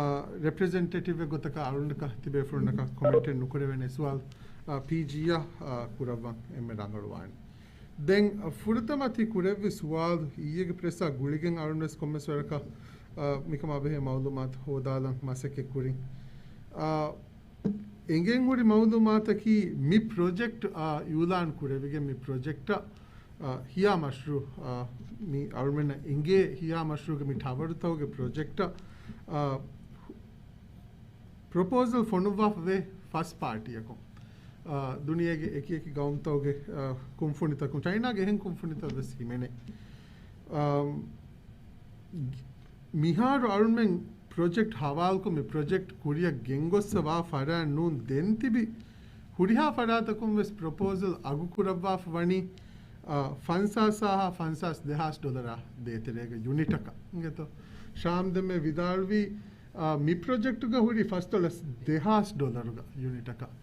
ރެޕްރެޒެންޓޭޓިވްއެއް ގޮތަކަށް އަޅުގަނޑަކަށް ތިބޭފުޅުންނަކަށް ކޮމެންޓެއް ނުކުރެވޭނެ ސުވާލު، އާ، ޕީޖީއަށް، އާ، ކުރައްވަން އެންމެ ރަނގަޅުވާނެ. ދެން ފުރަތަމަ ތި ކުރެއްވި ސުވާލު އިއްޔެގެ ޕްރެސްއާ ގުޅިގެން އަޅުންވެސް ކޮންމެސް ވަރަކަށް، އާ، މިކަމާ ބެހޭ މައުލޫމާތު ހޯދާލަން މަސައްކަތް ކުރިން. އާ، އެނގެން ހުރި މައުލޫމާތަކީ މި ޕްރޮޖެކްޓް، އާ، އިއުލާން ކުރެވިގެން މި ޕްރޮޖެކްޓަށް، އާ، ހިޔާ މަޝްރޫ، އާ، މި އަޅުމެންނަށް އެނގޭ ހިޔާ މަޝްރޫގެ މި ޓަވަރުތަކުގެ ޕްރޮޖެކްޓަށް، އާ، ޕްރޮޕޯސަލް ފޮނުއްވާފަ ވޭ ފަސް ޕާޓީއަކުން. އާ، ދުނިޔޭގެ އެކި އެކި ގައުމުތަކުގެ، އާ، ކުންފުނިތަކުން، ޗައިނާގެ އެހެން ކުންފުނިތައް ވެސް ހިމެނޭ. އާ، މިހާރު އަޅުމެން ޕްރޮޖެކްޓް ހަވާލުކޮށް މި ޕްރޮޖެކްޓް ކުރިއަށް ގެންގޮއްސަވާ ފަރާތް ނޫން ދެން ތިބި ހުރިހާ ފަރާތަކުން ވެސް ޕްރޮޕޯސަލް އަގު ކުރައްވާފަ ވަނީ، އާ، ފަންސާސް ހާހާ ފަންސާސް ދެހާސް ޑޮލަރާ ދޭތެރޭގަ ޔުނިޓަކަށް. އިނގޭތޯ؟ ޝާމް ދެންމެ ވިދާޅުވީ، އާ، މި ޕްރޮޖެކްޓުގަ ހުރީ ފަސްދޮޅަސް ދެހާސް ޑޮލަރުގަ ޔުނިޓަކަށް.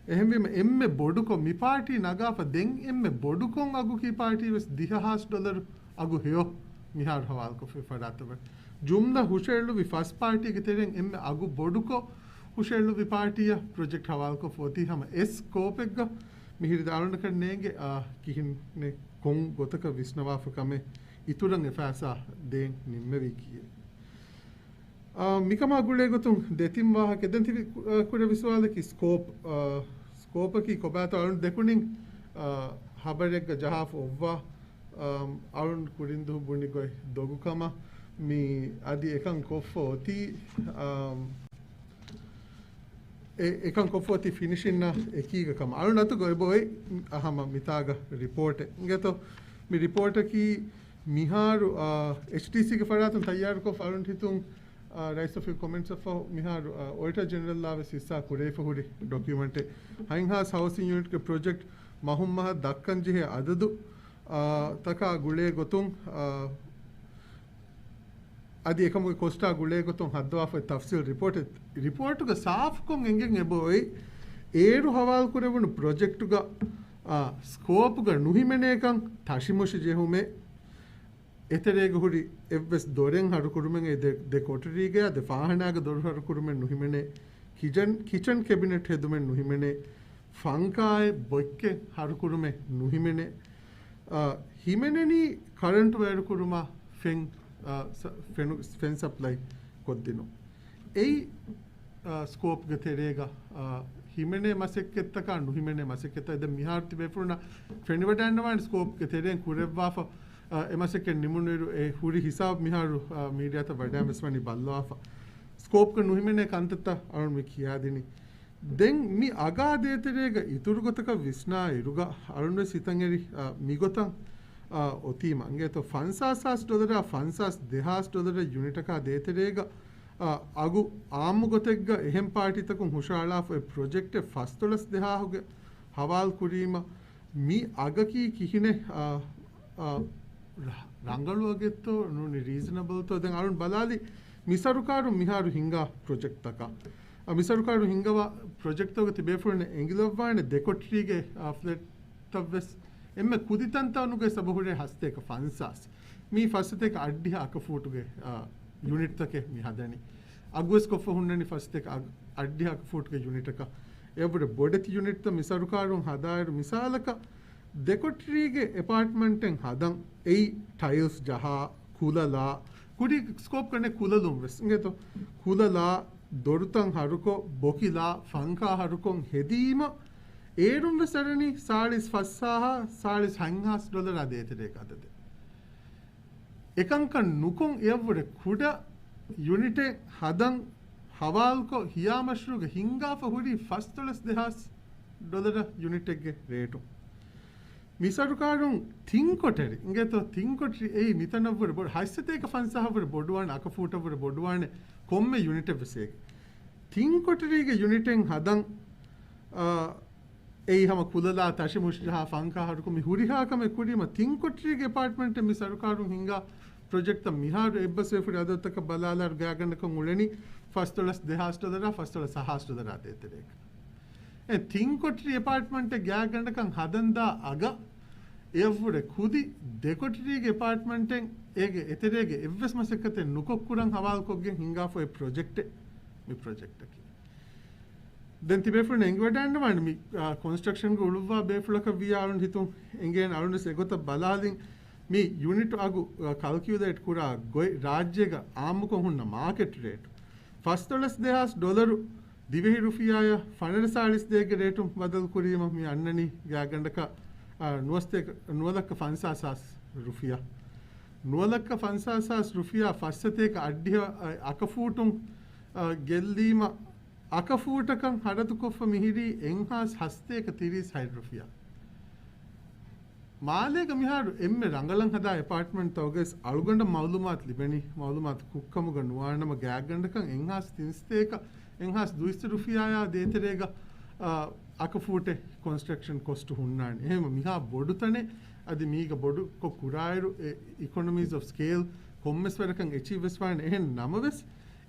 އެހެންވީމަ އެންމެ ބޮޑުކޮށް މި ޕާޓީ ނަގާފަ ދެން އެންމެ ބޮޑުކޮށް އަގު ކީ ޕާޓީ ވެސް ދިހަ ހާސް ޑޮލަރު އަގު ހެޔޮ މިހާރު ހަވާލުކޮށްފި ފަރާތަށް ވެ. ޖުމްލަ ހުށައެޅުއްވި ފަސް ޕާޓީގެ ތެރެއިން އެންމެ އަގު ބޮޑުކޮށް ހުށައެޅުއްވި ޕާޓީއަށް ޕްރޮޖެކްޓް ހަވާލުކޮށްފަ އޮތީ ހަމަ އެ ސްކޯޕެއްގަ. މިހިރި ދާޅުނަކަށް ނޭނގެ، އާ، ކިހިނެއް ކޮން ގޮތަކަށް ވިސްނަވާފަ ކަމެއް އިތުރަށް އެ ފައިސާ ދޭން ނިންމެވީ ކީއެއް. އާ، މިކަމާ ގުޅޭ ގޮތުން ދެތިން ވާހަކަ. ދެން ތިބި ކު-، އާ، ކުރެވި ސުވާލަކީ ސްކޯޕް، އާ، ސްކޯޕަކީ ކޮބާތޯ އަޅުން ދެކުނިން، އާ، ހަބަރެއްގަ ޖަހާފަ އޮއްވާ، އާ، އަޅުން ކުރިންދު ބުނި ގޮތް ދޮގުކަމަށް މި އަދި އެކަން ކޮށްފަ އޮތީ، އާ، އެ-، އެކަން ކޮށްފަ އޮތީ ފިނިޝިންއާ އެކީގަ ކަމަށް. އަޅުތު ގޮއިބޯއި ހަމަ މިތާގަ ރިޕޯޓެއް އިނގޭތޯ. މި ރިޕޯޓަކީ މިހާރު، އާ، އެޗްޑީސީގެ ފަރާތުން ތައްޔާރުކޮށް އަޅުން ހިތުން، އާ، ރައީސް އޮފީހު ކޮމެންޓްސް އަށްފަހު މިހާރު، އާ، އޮޑިޓަރ ޖެނެރަލްއާ ވެސް ހިއްސާ ކުރެވިފަ ހުރި ޑޮކިއުމެންޓެއް. ހަތްހާސް ހައުސިން ޔުނިޓްގެ ޕްރޮޖެކްޓް މަހުން މަހަށް ދައްކަން ޖެހޭ އަދަދު، އާ، ތަކާ ގުޅޭ ގޮތުން، އާ، އަދި އެކަމުގެ ކޮސްޓާ ގުޅޭ ގޮތުން ހައްދަވާފައި ތަފްސީލް ރިޕޯޓެއް، ރިޕޯޓުގަ ސާފުކޮށް އެނގެން އެބަ އޮތް، އޭރު ހަވާލު ކުރެވުނު ޕްރޮޖެކްޓުގަ، އާ، ސްކޯޕްގަ ނުހިމެނޭކަން ތަށިމުށި ޖެހުމެއް، އެތެރޭގަ ހުރި އެއްވެސް ދޮރެއް ހަރުކުރުމެއް، އެ ދެ، ދެ ކޮޓަރީގަޔާ ދެ ފާހަނާގަ ދޮރު ހަރުކުރުމެއް ނުހިމެނޭ، ކިޗަން، ކިޗަން ކެބިނެޓް ހެދުމެއް ނުހިމެނޭ، ފަންކާއެއް ބޮއްކެއް ހަރުކުރުމެއް ނުހިމެނޭ. އާ، ހިމެނެނީ ކަރަންޓް ވަޔަރު ކުރުމާ ފެން، އާ، ސަ-، ފެނު-، ފެން ސަޕްލައި ކޮށްދިނުން. އެއީ، އާ، ސްކޯޕްގެ ތެރޭގަ، އާ، ހިމެނޭ މަސައްކަތްތަކާ ނުހިމެނޭ މަސައްކަތްތައް. ދެން މިހާރު ތިބޭފުޅުންނަށް ފެނިވަޑައިންނަވާނެ ސްކޯޕްގެ ތެރެއިން ކުރެއްވާފަ، އާ، އެ މަސައްކަތް ނިމުނުއިރު އެ ހުރި ހިސާބު މިހާރު، އާ، މީޑިއާތައް ވަޑައިން ވެސް ވަނީ ބައްލަވާފަ. ސްކޯޕްގެ ނުހިމެނޭ ކަންތައްތައް އަޅުން މި ކިޔާދިނީ. ދެން މި އަގާ ދޭތެރޭގަ އިތުރު ގޮތަކަށް ވިސްނާ އިރުގަ އަޅުންވެސް ހިތަށް އެރި، އާ، މިގޮތަށް، އާ، އޮތީމަ އިނގޭތޯ ފަންސާސް ހާސް ޑޮލަރާ ފަންސާސް ދެހާސް ޑޮލަރ ޔުނިޓަކާ ދޭތެރޭގަ، އާ، އަގު އާއްމު ގޮތެއްގަ އެހެން ޕާޓީތަކުން ހުށައަޅާފަ އެ ޕްރޮޖެކްޓެއް ފަސްދޮޅަސް ދެހާހުގެ ހަވާލު ކުރީމަ މި އަގަކީ ކިހިނެއް، އާ، އާ، ރަ-، ރަނގަޅު އަގެއްތޯ ނޫނީ ރީޒަނަބަލްތޯ؟ ދެން އަޅުން ބަލާލި މި ސަރުކާރުން މިހާރު ހިންގާ ޕްރޮޖެކްޓްތަކަށް. އަ، މި ސަރުކާރު ހިންގަވާ ޕްރޮޖެކްޓްތަކުގަ ތިބޭފުޅުން އެނގިލައްވާނެ ދެ ކޮޓަރީގެ، އާ، ފްލެޓްތައްވެސް އެންމެ ކުދިތަންތައް ނުގެ ސަބަހުރޭ ހަސަތޭކަ ފަންސާސް. މީ ފަސްސަތޭކަ އަށްޑިހަ އަކަފޫޓުގެ، އާ، ޔުނިޓްތަކެއް މި ހަދަނީ. އަގުވެސް ކޮށްފަ ހުންނަނީ ފަސްސަތޭކަ އަށްޑިހަ އަކަފޫޓުގެ ޔުނިޓަކަށް. އެއަށްވުރެ ބޮޑެތި ޔުނިޓްތައް މި ސަރުކާރުން ހަދާއިރު މިސާލަކަށް ދެ ކޮޓަރީގެ އެޕާޓްމަންޓެއް ހަދަން އެއީ ޓައިލްސް ޖަހާ، ކުލަލާ، ކުރީ ސްކޯޕް ކަންނޭ ކުލަލުން ވެސް އިނގޭތޯ. ކުލަލާ، ދޮރުތައް ހަރުކޮށް، ބޮކިލާ، ފަންކާ ހަރުކޮށް ހެދީމަ، އޭރުން ވެސް އަރަނީ ސާޅީސް ފަސް ހާސް، ސާޅީސް ހަތް ހާސް ޑޮލަރާ ދޭތެރޭގެ އަދަދެއް. އެކަންކަން ނުކޮށް އެއަށްވުރެ ކުޑަ ޔުނިޓެއް ހަދަން ހަވާލުކޮށް ހިޔާ މަޝްރޫގަ ހިންގާފަ ހުރީ ފަސްދޮޅަސް ދެހާސް ޑޮލަރ ޔުނިޓެއްގެ ރޭޓު. މި ސަރުކާރުން ތިން ކޮޓަރި، އިނގޭތޯ ތިން ކޮޓަރި އެއީ މިތަނަށްވުރެ ބޮޑު، ހަތްސަތޭކަ ފަންސާހަށްވުރެ ބޮޑުވާނެ، އަކަފޫޓަށްވުރެ ބޮޑުވާނެ ކޮންމެ ޔުނިޓެއްވެސް އޭގެ. ތިން ކޮޓަރީގެ ޔުނިޓެއް ހަދަން، އާ، އެއީ ހަމަ ކުލަލާ، ތަށިމުށިޖަހާ، ފަންކާ ހަރުކޮށް މި ހުރިހާ ކަމެއް ކުރީމަ ތިން ކޮޓަރީގެ އެޕާޓްމަންޓެއް މި ސަރުކާރުން ހިންގާ ޕްރޮޖެކްޓްތައް މިހާރު އެއްބަސްވެފަ ހުރި އަދަދުތަކަށް ބަލާލާއިރު ގާތްގަނޑަކަށް އުޅެނީ ފަސްދޮޅަސް ދެހާސް ޑޮލަރާ ފަސްދޮޅަސް ހަތް ހާސް ޑޮލަރާ ދޭތެރޭގަ. އެ ތިން ކޮޓަރި އެޕާޓްމަންޓެއް ގާތްގަނޑަކަށް ހަދަންދާ އަގަށް އެއަށްވުރެ ކުދި ދެ ކޮޓަރީގެ އެޕާޓްމަންޓެއް އޭގެ އެތެރޭގެ އެއްވެސް މަސައްކަތެއް ނުކޮށް ކުރަން ހަވާލުކޮށްގެން ހިންގާފަ އޮތް ޕްރޮޖެކްޓެއް މި ޕްރޮޖެކްޓަކީ. ދެން ތިބޭފުޅުން އެނގިވަޑައިގަންނަވާނެ މި، އާ، ކޮންސްޓްރަކްޝަންގެ އުޅުއްވާ ބޭފުޅަކަށް ވިޔާ އަޅުން ހިތުން އެނގޭނެ އަޅުންވެސް އެގޮތަށް ބަލާލިން މި ޔުނިޓް އަގު، އާ، ކަލްކިއުލޭޓް ކުރާ ގޮތް ރާއްޖޭގަ އާއްމުކޮށް ހުންނަ މާކެޓް ރޭޓް. ފަސްދޮޅަސް ދެހާސް ޑޮލަރު ދިވެހި ރުފިޔާއަށް ފަނަރަ ސާޅީސް ދޭއްގެ ރޭޓުން ބަދަލު ކުރީމަ މި އަންނަނީ ގާތްގަނޑަކަށް، އާ، ނުވަސްތޭކަ، ނުވަލައްކަ ފަންސާސް ހާސް ރުފިޔާ. ނުވަލައްކަ ފަންސާސް ހާސް ރުފިޔާ ފަސްސަތޭކަ އަށްޑިހަ އަކަފޫޓުން، އާ، ގެއްލީމަ އަކަފޫޓަކަށް ހަރަދުކޮށްފަ މިހިރީ އެއްހާސް ހަސަތޭކަ ތިރީސް ހަތް ރުފިޔާ. މާލޭގަ މިހާރު އެންމެ ރަނގަޅަށް ހަދާ އެޕާޓްމަންޓްތަކުގަވެސް އަޅުގަނޑަށް މައުލޫމާތު ލިބެނީ، މައުލޫމާތު ކުށްކަމުގަ ނުވާނަމަ ގާތްގަނޑަކަށް އެއްހާސް ތިންސަތޭކަ، އެއްހާސް ދުއިސައްތަ ރުފިޔާއާ ދޭތެރޭގަ، އާ، އަކަފޫޓެއް ކޮންސްޓްރަކްޝަން ކޮސްޓު ހުންނާނެ. އެހެންވެ މިހާ ބޮޑު ތަނެއް އަދި މީގަ ބޮޑުކޮށް ކުރާއިރު އެ އިކޮނޮމީސް އޮފް ސްކޭލް ކޮންމެސް ވަރަކަށް އެޗީވް ވެސް ވާނެ. އެހެން ނަމަވެސް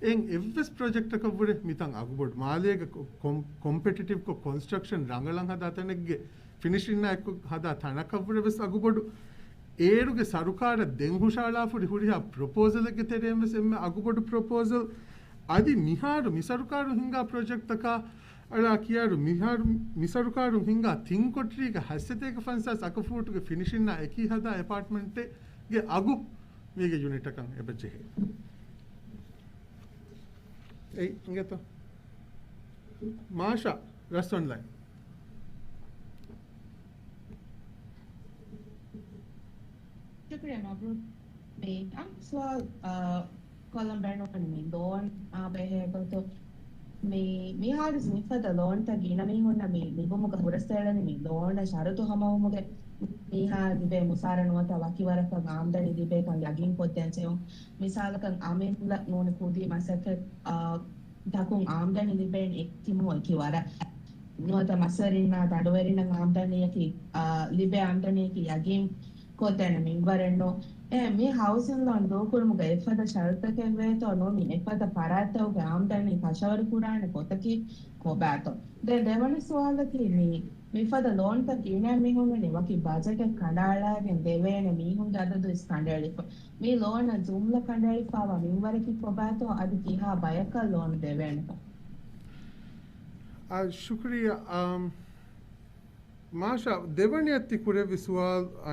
އެއް އެއްވެސް ޕްރޮޖެކްޓަކަށްވުރެ މިތަން އަގުބޮޑު. މާލޭގަ ކޮ-، ކޮމް-، ކޮމްޕެޓިޓިވްކޮށް ކޮންސްޓްރަކްޝަން ރަނގަޅަށް ހަދާ ތަނެއްގެ ފިނިޝިންއާ އެއްކޮށް ހަދާ ތަނަކަށްވުރެ ވެސް އަގުބޮޑު. އޭރުގެ ސަރުކާރަށް ދެން ހުށައަޅާފަ ހުރި ހުރިހާ ޕްރޮޕޯސަލެއްގެ ތެރެއިން ވެސް އެންމެ އަގުބޮޑު ޕްރޮޕޯސަލް. އަދި މިހާރު މި ސަރުކާރު ހިންގާ ޕްރޮޖެކްޓްތަކާ އަޅާ ކިޔާއިރު މިހާރު މި ސަރުކާރުން ހިންގާ ތިން ކޮޓަރީގެ ހަތްސަތޭކަ ފަންސާސް އަކަފޫޓުގެ ފިނިޝިންއާ އެކީ ހަދާ އެޕާޓްމަންޓެއްގެ އަގު މީގެ ޔުނިޓަކަށް އެބަ ޖެހޭ. އެއީ އިނގޭތޯ؟ މާޝާ، ރަސް އޮންލައިން. ޝުކުރިއްޔާ މަބްރޫކް. މި އަން ސުވާލު، އާ، ކޮށްލަން ބޭނުންވަނީ މި ލޯން އާ ބެހޭ ގޮތު. މި، މިހާރު މިފަދަ ލޯންތައް ގިނަ މީހުންނަށް މި ލިބުމުގަ ހުރަސްއެޅެނީ މި ލޯން ޝަރުތު ހަމަވުމުގެ މީހާ ލިބޭ މުސާރަ ނުވަތަ ވަކި ވަރަކަށް އާމްދަނީ ލިބޭކަން ޔަގީން ކޮށްދޭން ޖެހުން. މިސާލަކަށް އަމިއްލަ ނޫނީ ކުދި މަސައްކަތް، އާ، ތަކުން އާމްދަނީ ލިބޭން އެކި މު އެކި ވަރަށް. ނުވަތަ މަސްވެރިންނާ ދަނޑުވެރިންނަށް އާމްދަނީއަކީ، އާ، ލިބޭ އާމްދަނީއަކީ ޔަގީން، ކޮށްދޭނެ މިންވަރެއްނު. އެ، މި ހައުސިން ލޯން ދޫކުރުމުގަ އެފަދަ ޝަރުތަކެއް ވޭތޯ ނޫނީ އެފަދަ ފަރާތްތަކުގެ އާމްދަނީ ކަށަވަރު ކުރާނެ ގޮތަކީ ކޮބާތޯ؟ ދެން ދެވަނަ ސުވާލަކީ މި، މިފަދަ ލޯންތައް ގިނަ މީހުންނަނީ ވަކި ބަޖެޓެއް ކަނޑައަޅާގެން ދެވޭނެ މީހުންގެ އަދަދު ވެސް ކަނޑައެޅިފަ. މި ލޯނަށް ޖުމްލަ ކަނޑައެޅިފައިވާ މިންވަރަކީ ކޮބާތޯ އަދި ކިހާ ބަޔަކަށް ލޯން ދެވޭނެތޯ؟ އާ، ޝުކުރިއްޔާ. އާ، މާޝާ، ދެވަނަޔަށް ތި ކުރެއްވި ސުވާލު، އާ،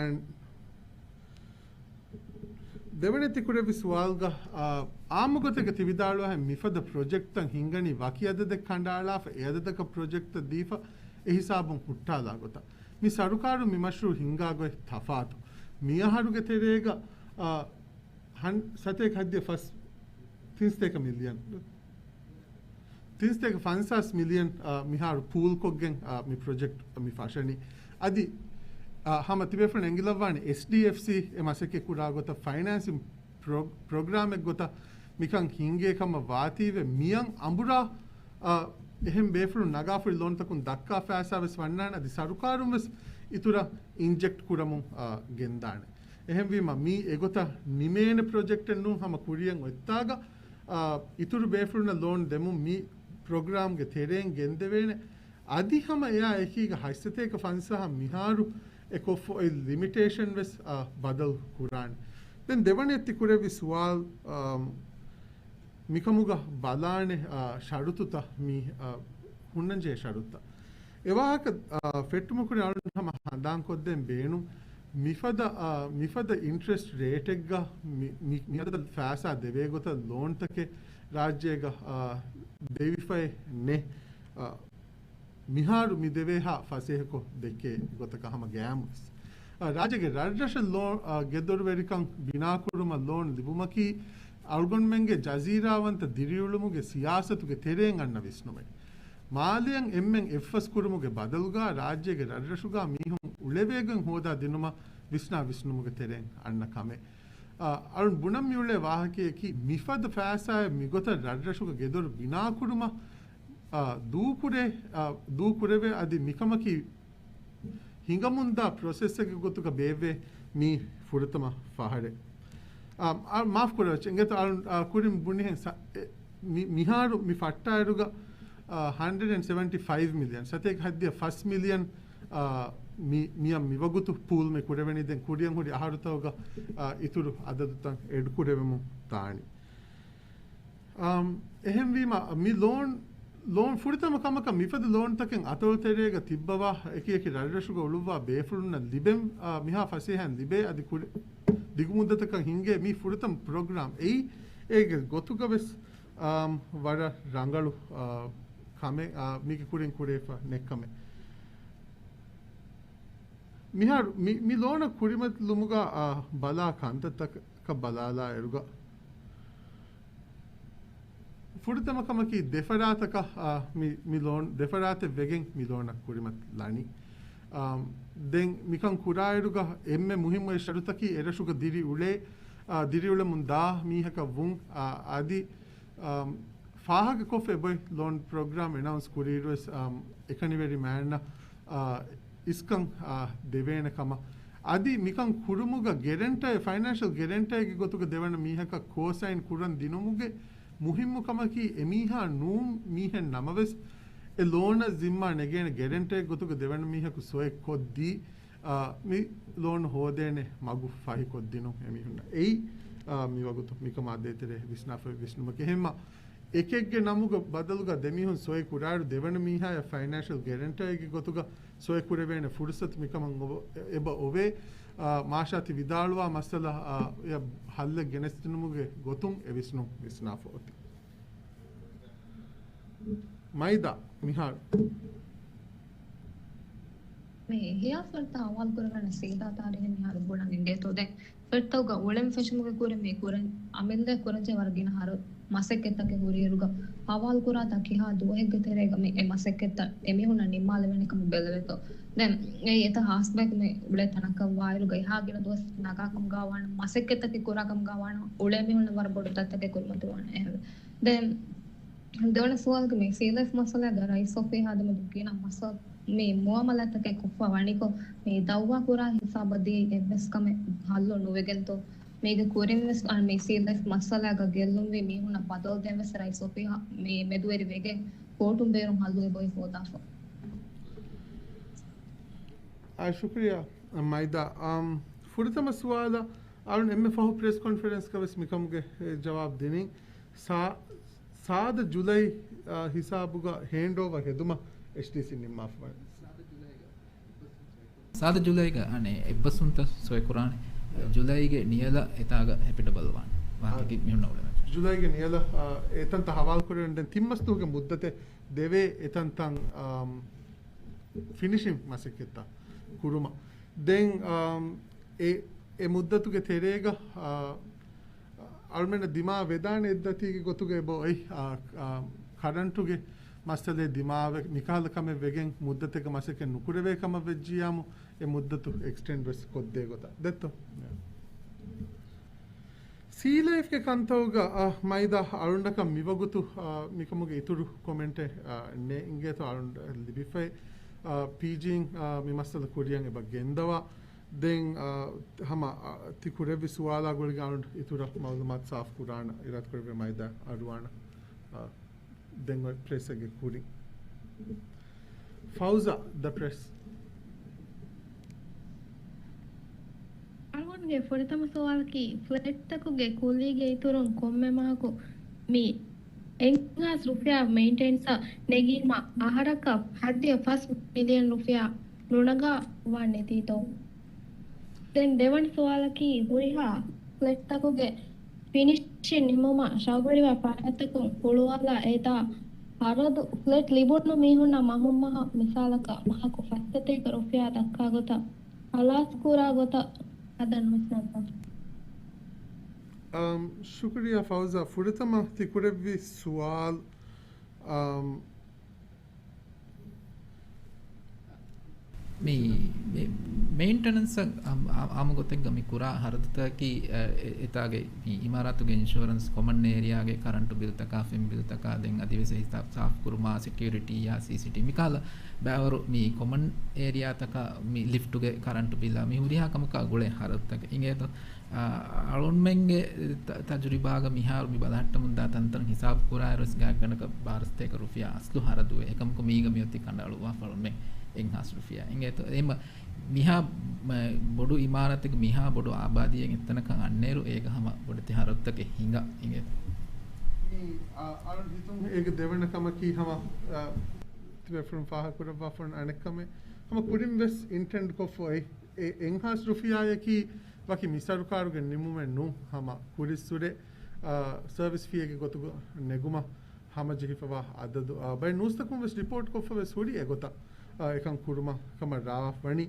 ދެވަނަ ތި ކުރެއްވި ސުވާލުގަ، އާ، އާއްމު ގޮތެއްގަ ތި ވިދާޅުވާހެން މިފަދަ ޕްރޮޖެކްޓްތައް ހިންގަނީ ވަކި އަދަދެއް ކަނޑައަޅާފަ، އެ އަދަދަކަށް ޕްރޮޖެކްޓްތައް ދީފަ، އެ ހިސާބުން ހުއްޓާލާ ގޮތަށް. މި ސަރުކާރުން މި މަޝްރޫއު ހިންގާ ގޮތް ތަފާތު. މިއަހަރުގެ ތެރޭގަ، އާ، ހަން ސަތޭކަ ހަތްދިހަ ފަސް، ތިން ސަތޭކަ މިލިއަން. ތިން ސަތޭކަ ފަންސާސް މިލިއަން، އާ، މިހާރު ޕޫލްކޮށްގެން، އާ، މި ޕްރޮޖެކްޓް މި ފަށަނީ. އަދި، އާ، ހަމަ ތިބޭފުޅުން އެނގިލައްވާނެ އެސްޑީއެފްސީ އެ މަސައްކަތް ކުރާ ގޮތަށް ފައިނޭންސިން ޕްރޮ-، ޕްރޮގްރާމެއް ގޮތަށް މިކަން ހިންގޭ ކަމަށް ވާތީވެ މިއަން އަނބުރާ، އާ، އެހެން ބޭފުޅުން ނަގާފައި ލޯންތަކުން ދައްކާ ފައިސާ ވެސް ވަންނާނެ އަދި ސަރުކާރުން ވެސް އިތުރަށް އިންޖެކްޓް ކުރަމުން، އާ، ގެންދާނެ. އެހެންވީމަ، މީ އެގޮތަށް ނިމޭނެ ޕްރޮޖެކްޓެއް ނޫން. ހަމަ ކުރިއަށް އޮތްތާގަ، އާ، އިތުރު ބޭފުޅުންނަށް ލޯން ދެމުން މި ޕްރޮގްރާމްގެ ތެރެއިން ގެންދެވޭނެ. އަދި ހަމަ އެއާ އެކީގަ ހަތްސަތޭކަ ފަންސާހަށް މިހާރު އެ ކޮށްފަ އޮތް ލިމިޓޭޝަން ވެސް، އާ، ބަދަލު ކުރާނެ. ދެން ދެވަނަ އެއްތި ކުރެއްވި ސުވާލު، އާ، މިކަމުގަ ބަލާނެ، އާ، ޝަރުތުތައް މި، އާ، ހުންނަންޖެހޭ ޝަރުތުތައް. އެވާހަކަ، އާ، ފެއްޓުމަކުރި އަޅުން ހަމަ ހަނދާންކޮށްދޭން ބޭނުން. މިފަދަ، އާ، މިފަދަ އިންޓްރެސްޓް ރޭޓެއްގަ މި، މި، މިއަދަށް ފައިސާ ދެވޭ ގޮތަށް ލޯންތަކެއް ރާއްޖޭގަ، އާ، ދެވިފައެއް ނެތް. އާ، މިހާރު މި ދެވޭހާ ފަސޭހަކޮށް ދެއްކޭ ގޮތަކަށް ހަމަ ގައިމުވެސް. އާ، ރާއްޖޭގެ ރަށްރަށަށް ލޯ-، އާ، ގެދޮރުވެރިކަން ބިނާކުރުމަށް ލޯން ލިބުމަކީ އަޅުގަނޑުމެންގެ ޖަޒީރާވަންތަ ދިރިއުޅުމުގެ ސިޔާސަތުގެ ތެރެއިން އަންނަ ވިސްނުމެއް. މާލެއަށް އެންމެން އެއްފަސް ކުރުމުގެ ބަދަލުގަ ރާއްޖޭގެ ރަށްރަށުގަ މީހުން އުޅެވޭގޮތް ހޯދާ ދިނުމަށް ވިސްނާ ވިސްނުމުގެ ތެރެއިން އަންނަ ކަމެއް. އަ، އަޅުން ބުނަން މިއުޅޭ ވާހަކަޔަކީ މިފަދަ ފައިސާއެއް މިގޮތަށް ރަށްރަށުގަ ގެދޮރު ބިނާކުރުމަށް، އަ، ދޫކުރޭ، އަ، ދޫކުރެވޭ އަދި މިކަމަކީ ހިނގަމުންދާ ޕްރޮސެސްއެއްގެ ގޮތުގަ ބޭއްވޭ މީ ފުރަތަމަ ފަހަރެއް. އާ، އާ، މާފް ކުރައްވަ، އިނގޭތޯ އަޅުން، އާ، ކުރިން ބުނިހެން ސަ-، އެ، މި-، މިހާރު މި ފައްޓާއިރުގަ، އާ، ހަންޑްރެޑް އެންޑް ސެވެންޓީ ފައިވް މިލިއަން، ސަތޭކަ ހަތްދިހަ ފަސް މިލިއަން، އާ، މި-، މިއަށް މިވަގުތު ޕޫލް މި ކުރެވެނީ. ދެން ކުރިއަށް ހުރި އަހަރުތަކުގަ، އާ، އިތުރު އަދަދުތައް އެޑް ކުރެވެމުން ދާނީ. އާ، އެހެންވީމަ، މި ލޯން، ލޯން ފުރިތަމަ ކަމަކަށް މިފަދަ ލޯންތަކެއް އަތޮޅުތެރޭގަ ތިއްބަވާ، އެކި އެކި ރަށްރަށުގަ އުޅުއްވާ ބޭފުޅުންނަށް ލިބެން، އާ، މިހާ ފަސޭހައިން ލިބޭ އަދި ކުރި-، ދިގުމުއްދަތަކަށް ހިންގޭ މީ ފުރަތަމަ ޕްރޮގްރާމް. އެއީ، އޭގެ ގޮތުގަ ވެސް، އާ، ވަރަށް ރަނގަޅު، އާ، ކަމެއް، އާ، މީގެ ކުރިން ކުރެވިފަ ނެތް ކަމެއް. މިހާރު މި، މި ލޯނަށް ކުރިމަތިލުމުގަ، އާ، ބަލާ ކަންތައްތަކަށް ބަލާލާ އިރުގަ، ފުރަތަމަ ކަމަކީ ދެފަރާތަކަށް، އާ، މި، މި ލޯން ދެފަރާތެއް ވެގެން މި ލޯނަށް ކުރިމަތިލަނީ. އާ، ދެން މިކަން ކުރާއިރުގަ އެންމެ މުހިއްމު އެއް ޝަރުތަކީ އެރަށުގަ ދިރި އުޅޭ، އާ، ދިރިއުޅެމުން ދާ މީހަކަށް ވުން، އާ، އަދި، އާ، ފާހަގަކޮށްފަ އެބޮތް ލޯން ޕްރޮގްރާމް އެނައުންސް ކުރިއިރުވެސް، އާ، އެކަނިވެރި މާންނަ، އާ، އިސްކަން، އާ، ދެވޭނެ ކަމަށް. އަދި މިކަން ކުރުމުގަ ގެރެންޓަރ، ފައިނޭންޝަލް ގެރެންޓަރގެ ގޮތުގަ ދެވަނަ މީހަކަށް ކޯސައިން ކުރަން ދިނުމުގެ މުހިއްމު ކަމަކީ، އެމީހާ ނޫން މީހެއް ނަމަވެސް، އެ ލޯނަށް ޒިންމާ ނެގޭނެ ގެރެންޓަރގެ ގޮތުގަ ދެވަނަ މީހަކު ސޮއެ ކޮށްދީ، އާ، މި ލޯން ހޯދޭނެ މަގު ފަހިކޮށްދިނުން އެމީހުންނަށް. އެއީ، އާ، މިވަގުތު މިކަމާ ދޭތެރޭ ވިސްނާފައި ވިސްނުމަކީ. އެހެންމަ އެކެއްގެ ނަމުގަ ބަދަލުގަ ދެމީހުން ސޮއެ ކުރާއިރު، ދެވަނަ މީހާޔަށް ފައިނޭންޝަލް ގެރެންޓަރެއްގެ ގޮތުގަ ސޮއެ ކުރެވޭނެ ފުރުސަތު މިކަމަށް އޮ-، އެބަ އޮވޭ. އާ، މާޝާ ތި ވިދާޅުވާ މައްސަލަ، އާ، އެ ހައްލެއް ގެނެސްދިނުމުގެ ގޮތުން އެ ވިސްނުން ވިސްނާފަ އޮތީ. މައިދާ މިހާރު. މި ހިޔާ ފަރުތައް ހަވާލު ކުރެވޭނެ ސީދާ ތާރީހެއް މިހާރު ބުނަން އިނގޭތޯ. ދެން ފެއްޓައުގަ އުޅެން ފެށުމުގެ ކުރިން މި ކުރަން އަމިއްލަ ކުރަންޖެ ވަރަށް ގިނަ ހަރު މަސައްކަތްތަކެއް ހުރިއިރުގަ ހަވާލު ކުރާތާ ކިހާ ދުވަހެއްގެ ތެރޭގަ މި އެ މަސައްކަތްތައް އެމީހުންނަށް ނިންމާލެވޭނެ ކަމަށް ބެލެވޭތޯ. ދެން އެ އެތައް ހާސްބަޔަކު މި އުޅޭ ތަނަކަށް ވާއިރުގަ އެހާ ގިނަ ދުވަސް ނަގާ ކަމުގަ ވާނަމަ، މަސައްކަތްތަކެއް ކުރާ ކަމުގަ ވާނަމަ، އުޅޭ މީހުންނަށް ވަރަށް ބޮޑު ދަތިތަކެއް ކުރިމަތި ވާނެ އެހެންވެ. ދެން ދެވަނަ ސުވާލަކީ މި ސީލައިފް މައްސަލައިގަ ރައީސް އޮފީހާ ދެމެދު ގިނަ މަސައް-، މި މުއާމަލާތަކެއް ކޮށްފަ ވަނިކޮށް، މި ދައުވާ ކުރާ ހިސާބަށް ދިޔައީ އެއްވެސް ކަމެއް ހައްލު ނުވެގެންތޯ؟ މީގެ ކުރިން ވެސް އަ، މި ސީލައިފް މައްސަލާގަ ގެއްލުންވީ މީހުންނަށް ބަދަލު ދޭން ވެސް ރައީސް އޮފީހަށް މި މެދުވެރި ވެގެން ކޯޓުން ބޭރުން ހައްލު އެބައޮތް ހޯދާފަ. އާ، ޝުކުރިއްޔާ މައިދާ. އަމް، ފުރަތަމަ ސުވާލަށް އަޅުން އެންމެ ފަހު ޕްރެސް ކޮންފަރެންސްގަ ވެސް މިކަމުގެ، އެ، ޖަވާބު ދިނީ. ސާ-، ސާދަ ޖުލައި، އާ، ހިސާބުގަ ހޭންޑް އޯވަރ ހެދުމަށް އެޗްޑީސީ ނިންމާފަވަނީ. ސާދަ ޖުލައިގަ އަނެއް އެއްބަސްވުންތައް ސޮއެކުރާނެ. ޖުލައިގެ ނިޔަލަށް އެތާގަ ހެޕިޓަބަލް ވާނެ. ވާހަކަ އާ، މިހުންނަ އުޅެމެ. ޖުލައިގެ ނިޔަލަށް، އާ، އެތަންތައް ހަވާލުކުރެވެން ދެން ތިން މަސް ދުވަހުގެ މުއްދަތެއް ދެވޭ އެތަންތަން، އާ، ފިނިޝިން މަސައްކަތްތައް ކުރުމަށް. ދެން، އާ، އެ، އެ މުއްދަތުގެ ތެރޭގަ، އާ، އަޅުމެންނަށް ދިމާވެދާނެ އެއްދަތީގެ ގޮތުގަ އެބައޮތް، އާ، އާ، ކަރަންޓުގެ މައްސަލައެއް ދިމާވެ، މިކަހަލަ ކަމެއް ވެގެން މުއްދަތެއްގަ މަސައްކަތް ނުކުރެވޭ ކަމަށް ވެއްޖިއްޔާމު، އެ މުއްދަތު އެކްސްޓެންޑް ވެސް ކޮށްދޭ ގޮތަށް ދެއްތޯ؟ ސީލައިފްގެ ކަންތައުގަ، އަ، މައިދާ އަޅުންނަކަށް މިވަގުތު، އަ، މިކަމުގެ އިތުރު ކޮމެންޓެއް، އަ، ނޭނގޭތޯ އަޅުން ލިބިފައި، އަ، ޕީޖީން، އަ، މި މައްސަލަ ކުރިއަށް އެބަ ގެންދަވާ. ދެން، އަ، ހަމަ، އަ، ތި ކުރެއްވި ސުވާލާ ގުޅިގެން އަޅުން އިތުރަށް މައުލޫމާތު ސާފު ކުރާނަ އިރާދަކުރެއްވި މައިދާ އަރުވާނަ، އަ، ދެން އޮތް ޕްރެސްއެއްގެ ކުރިން. ފައުޒާ، ދަ ޕްރެސް. އަޅުގަނޑުގެ ފުރަތަމަ ސުވާލަކީ، ފްލެޓްތަކުގެ ކުލީގެ އިތުރުން ކޮންމެ މަހަކު މި އެއްހާސް ރުފިޔާ މެއިންޓެނަންސަށް ނެގީމަ، އަހަރަކަށް ހައްދިޔަ ފަސް މިލިއަން ރުފިޔާ ނުނަގާ ވާނެތީތޯ؟ ދެން ދެވަނަ ސުވާލަކީ، ހުރިހާ ފްލެޓްތަކުގެ ފިނިޝިން ނިމުމަށް ޝައުގުވެރިވާ ފަރާތްތަކުން ހުޅުވާލާ އެދާ ހަރަދު ފްލެޓް ލިބުނު މީހުންނަށް މަހުން މަހަށް މިސާލަކަށް މަހަކު ފަސްސަތޭކަ ރުފިޔާ ދައްކާ ގޮތަށް ހަލާސް ކުރާ ގޮތަށް ހަދަން ވިސްނަންތަ؟ އަމް، ޝުކުރިއްޔާ ފައުޒާ، ފުރަތަމަ ތި ކުރެއްވި ސުވާލު، އަމް، މި، މި މެއިންޓެނަންސް އަށް އާ-، އާ-، އާއްމު ގޮތެއްގަ މި ކުރާ ހަރަދުތަކަކީ، އެ، އެ، އެތާގެ މި އިމާރާތުގެ އިންޝުއަރެންސް، ކޮމަން އޭރިއާގެ ކަރަންޓު ބިލްތަކާ، ފެން ބިލްތަކާ، ދެން އަދިވެސް ހިސާބް ސާފު ކުރުމާ، ސެކިއުރިޓީއާ، ސީސީޓީވީ މިކަހަލަ ބައިވަރު މި ކޮމަން އޭރިއާތަކަށް މި ލިފްޓުގެ ކަރަންޓު ބިލާ މި ހުރިހާ ކަމަކާ ގުޅޭ ހަރަދުތަކެއް އިނގޭތޯ. އާ، އަޅުންމެންގެ ތަ-، ތަޖުރިބާގަ މިހާރު މި ބަލަހައްޓަމުންދާ ތަންތަން ހިސާބު ކުރާއިރުވެސް ގާތްގަނޑަކަށް ބާރަ ސަތޭކަ ރުފިޔާ އަސްލު ހަރަދުވޭ. އެކަމަކު މީގަ މިއޮތީ ކަނޑައަޅުވާފަ އަޅުމެން އެއްހާސް ރުފިޔާ އިނގޭތޯ. އެހެންވީމަ މިހާ މަ-، ބޮޑު އިމާރާތެއްގެ މިހާ ބޮޑު އާބާދީއެއް އެއްތަނަކަށް އަންނައިރު އޭގަ ހަމަ ބޮޑެތި ހަރަދުތަކެއް ހިނގާ އިނގޭތޯ. މި، އާ، އަޅުން ހިތުން އޭގެ ދެވަނަ ކަމަކީ ހަމަ، އާ، ތިބޭފުޅުން ފާހަގަކުރައްވާފަ އަނެއް ކަމެއް ހަމަ ކުރިން ވެސް އިންޓެންޑް ކޮށްފަ އޮތް އެ އެއްހާސް ރުފިޔާޔަކީ ވަކި މި ސަރުކާރުގެ ނިމުމެއް ނޫން، ހަމަ ކުރިއްސުރެ، އާ، ސަރވިސް ފީއެއްގެ ގޮތުގަ ނެގުމަށް ހަމަޖެހިފަވާ އަދަދު، އާ، ބައެއް ނޫސްތަކުން ވެސް ރިޕޯޓް ކޮށްފަ ވެސް ހުރި އެގޮތަށް، އާ، އެކަން ކުރުމަށް ކަމަށް ރާވާފަ ވަނީ.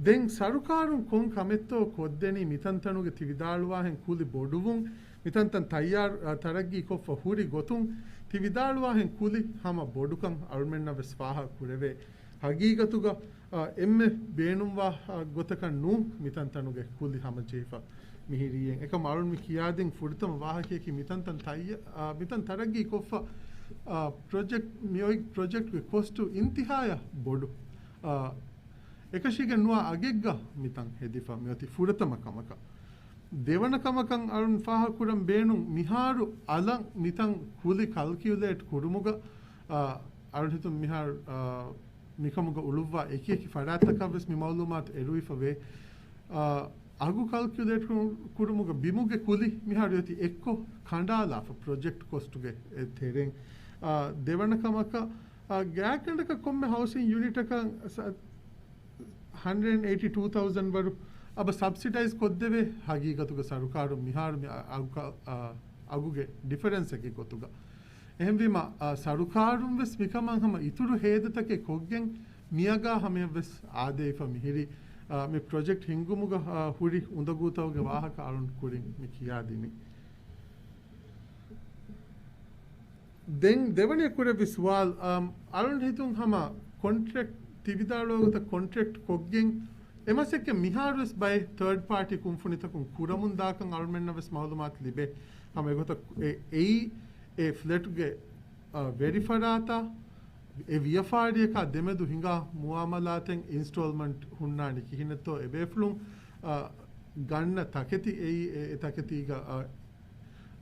ދެން ސަރުކާރުން ކޮން ކަމެއްތޯ ކޮށްދެނީ މިތަންތަނުގެ ތި ވިދާޅުވާހެން ކުލި ބޮޑުވުން، މިތަންތަން ތައްޔާރު، އާ، ތަރައްގީ ކޮށްފަ ހުރި ގޮތުން ތި ވިދާޅުވާހެން ކުލި ހަމަ ބޮޑުކަން އަޅުމެންނަށް ވެސް ފާހަގަ ކުރެވޭ. ހަގީގަތުގަ، އާ، އެންމެ ބޭނުންވާ، އާ، ގޮތަކަށް ނޫން މިތަންތަނުގެ ކުލި ހަމަޖެހިފަ މިހިރީއެއް. އެކަމް އަޅުން މި ކިޔާދިން ފުރަތަމަ ވާހަކަޔަކީ މިތަންތަން ތައްޔ-، އާ، މިތަން ތަރައްގީ ކޮށްފަ، އާ، ޕްރޮޖެކްޓް، މި އޮތް ޕްރޮޖެކްޓްގެ ކޮސްޓު އިންތިހާޔަށް ބޮޑު. އާ، އެކަށީގެން ނުވާ އަގެއްގަ މިތަން ހެދިފަ މިއޮތީ ފުރަތަމަ ކަމަކަށް. ދެވަނަ ކަމަކަށް އަޅުން ފާހަގަކުރަން ބޭނުން މިހާރު އަލަށް މިތަން ކުލި ކަލްކިއުލޭޓް ކުރުމުގަ، އާ، އަޅުން ހިތުން މިހާރު، އާ، މިކަމުގަ އުޅުއްވާ އެކިއެކި ފަރާތްތަކަށް ވެސް މި މައުލޫމާތު އެރުވިފަ ވޭ. އާ، އަގު ކަލްކިއުލޭޓް ކުރު-، ކުރުމުގަ ބިމުގެ ކުލި މިހާރު އޮތީ އެއްކޮށް ކަނޑާލާފަ ޕްރޮޖެކްޓް ކޮސްޓުގެ ތެރެއިން. އާ، ދެވަނަ ކަމަކަށް، އާ، ގާތްގަނޑަކަށް ކޮންމެ ހައުސިން ޔުނިޓަކަށް ސަ-، ހަންޑްރެޑް އެއިޓީ ޓޫ ތައުޒަންޑް ވަރު އަބަ ސަބްސިޑައިޒް ކޮށްދެވޭ. ހަގީގަތުގަ ސަރުކާރުން މިހާރު މި އަ-، އަގު ކަ-، އާ، އަގުގެ ޑިފަރެންސްއެއްގެ ގޮތުގަ. އެހެންވީމަ، އާ، ސަރުކާރުން ވެސް މިކަމަށް ހަމަ އިތުރު ހޭދަތަކެއް ކޮށްގެން މިއަގާ ހަމަޔަށް ވެސް އާދެވިފަ މިހިރީ، އާ، މި ޕްރޮޖެކްޓް ހިންގުމުގަ، އާ، ހުރި އުނދަގޫތަކުގެ ވާހަކަ އަޅުން ކުރިން މި ކިޔާދިނީ. ދެން ދެވަނަ ކުރެއްވި ސުވާލު، އަމް، އަޅުން ހިތުން ހަމަ ކޮންޓްރެކްޓް، ތި ވިދާޅުވާ ގޮތަށް ކޮންޓްރެކްޓް ކޮށްގެން އެ މަސައްކަތް މިހާރުވެސް ބައެއް ތާޑް ޕާޓީ ކުންފުނިތަކުން ކުރަމުން ދާކަން އަޅުމެންނަށް ވެސް މައުލޫމާތު ލިބޭ. ހަމަ އެގޮތަށް އެ، އެއީ އެ ފްލެޓްގެ، އަ، ވެރިފަރާތާ އެ ވިޔަފާރިއަކާ ދެމެދު ހިނގާ މުއާމަލާތެއް އިންސްޓޯލްމަންޓް ހުންނާނީ ކިހިނެއްތޯ؟ އެބޭފުޅުން، އާ، ގަންނަ ތަކެތި އެއީ، އެ، އެ ތަކެތީގަ، އާ،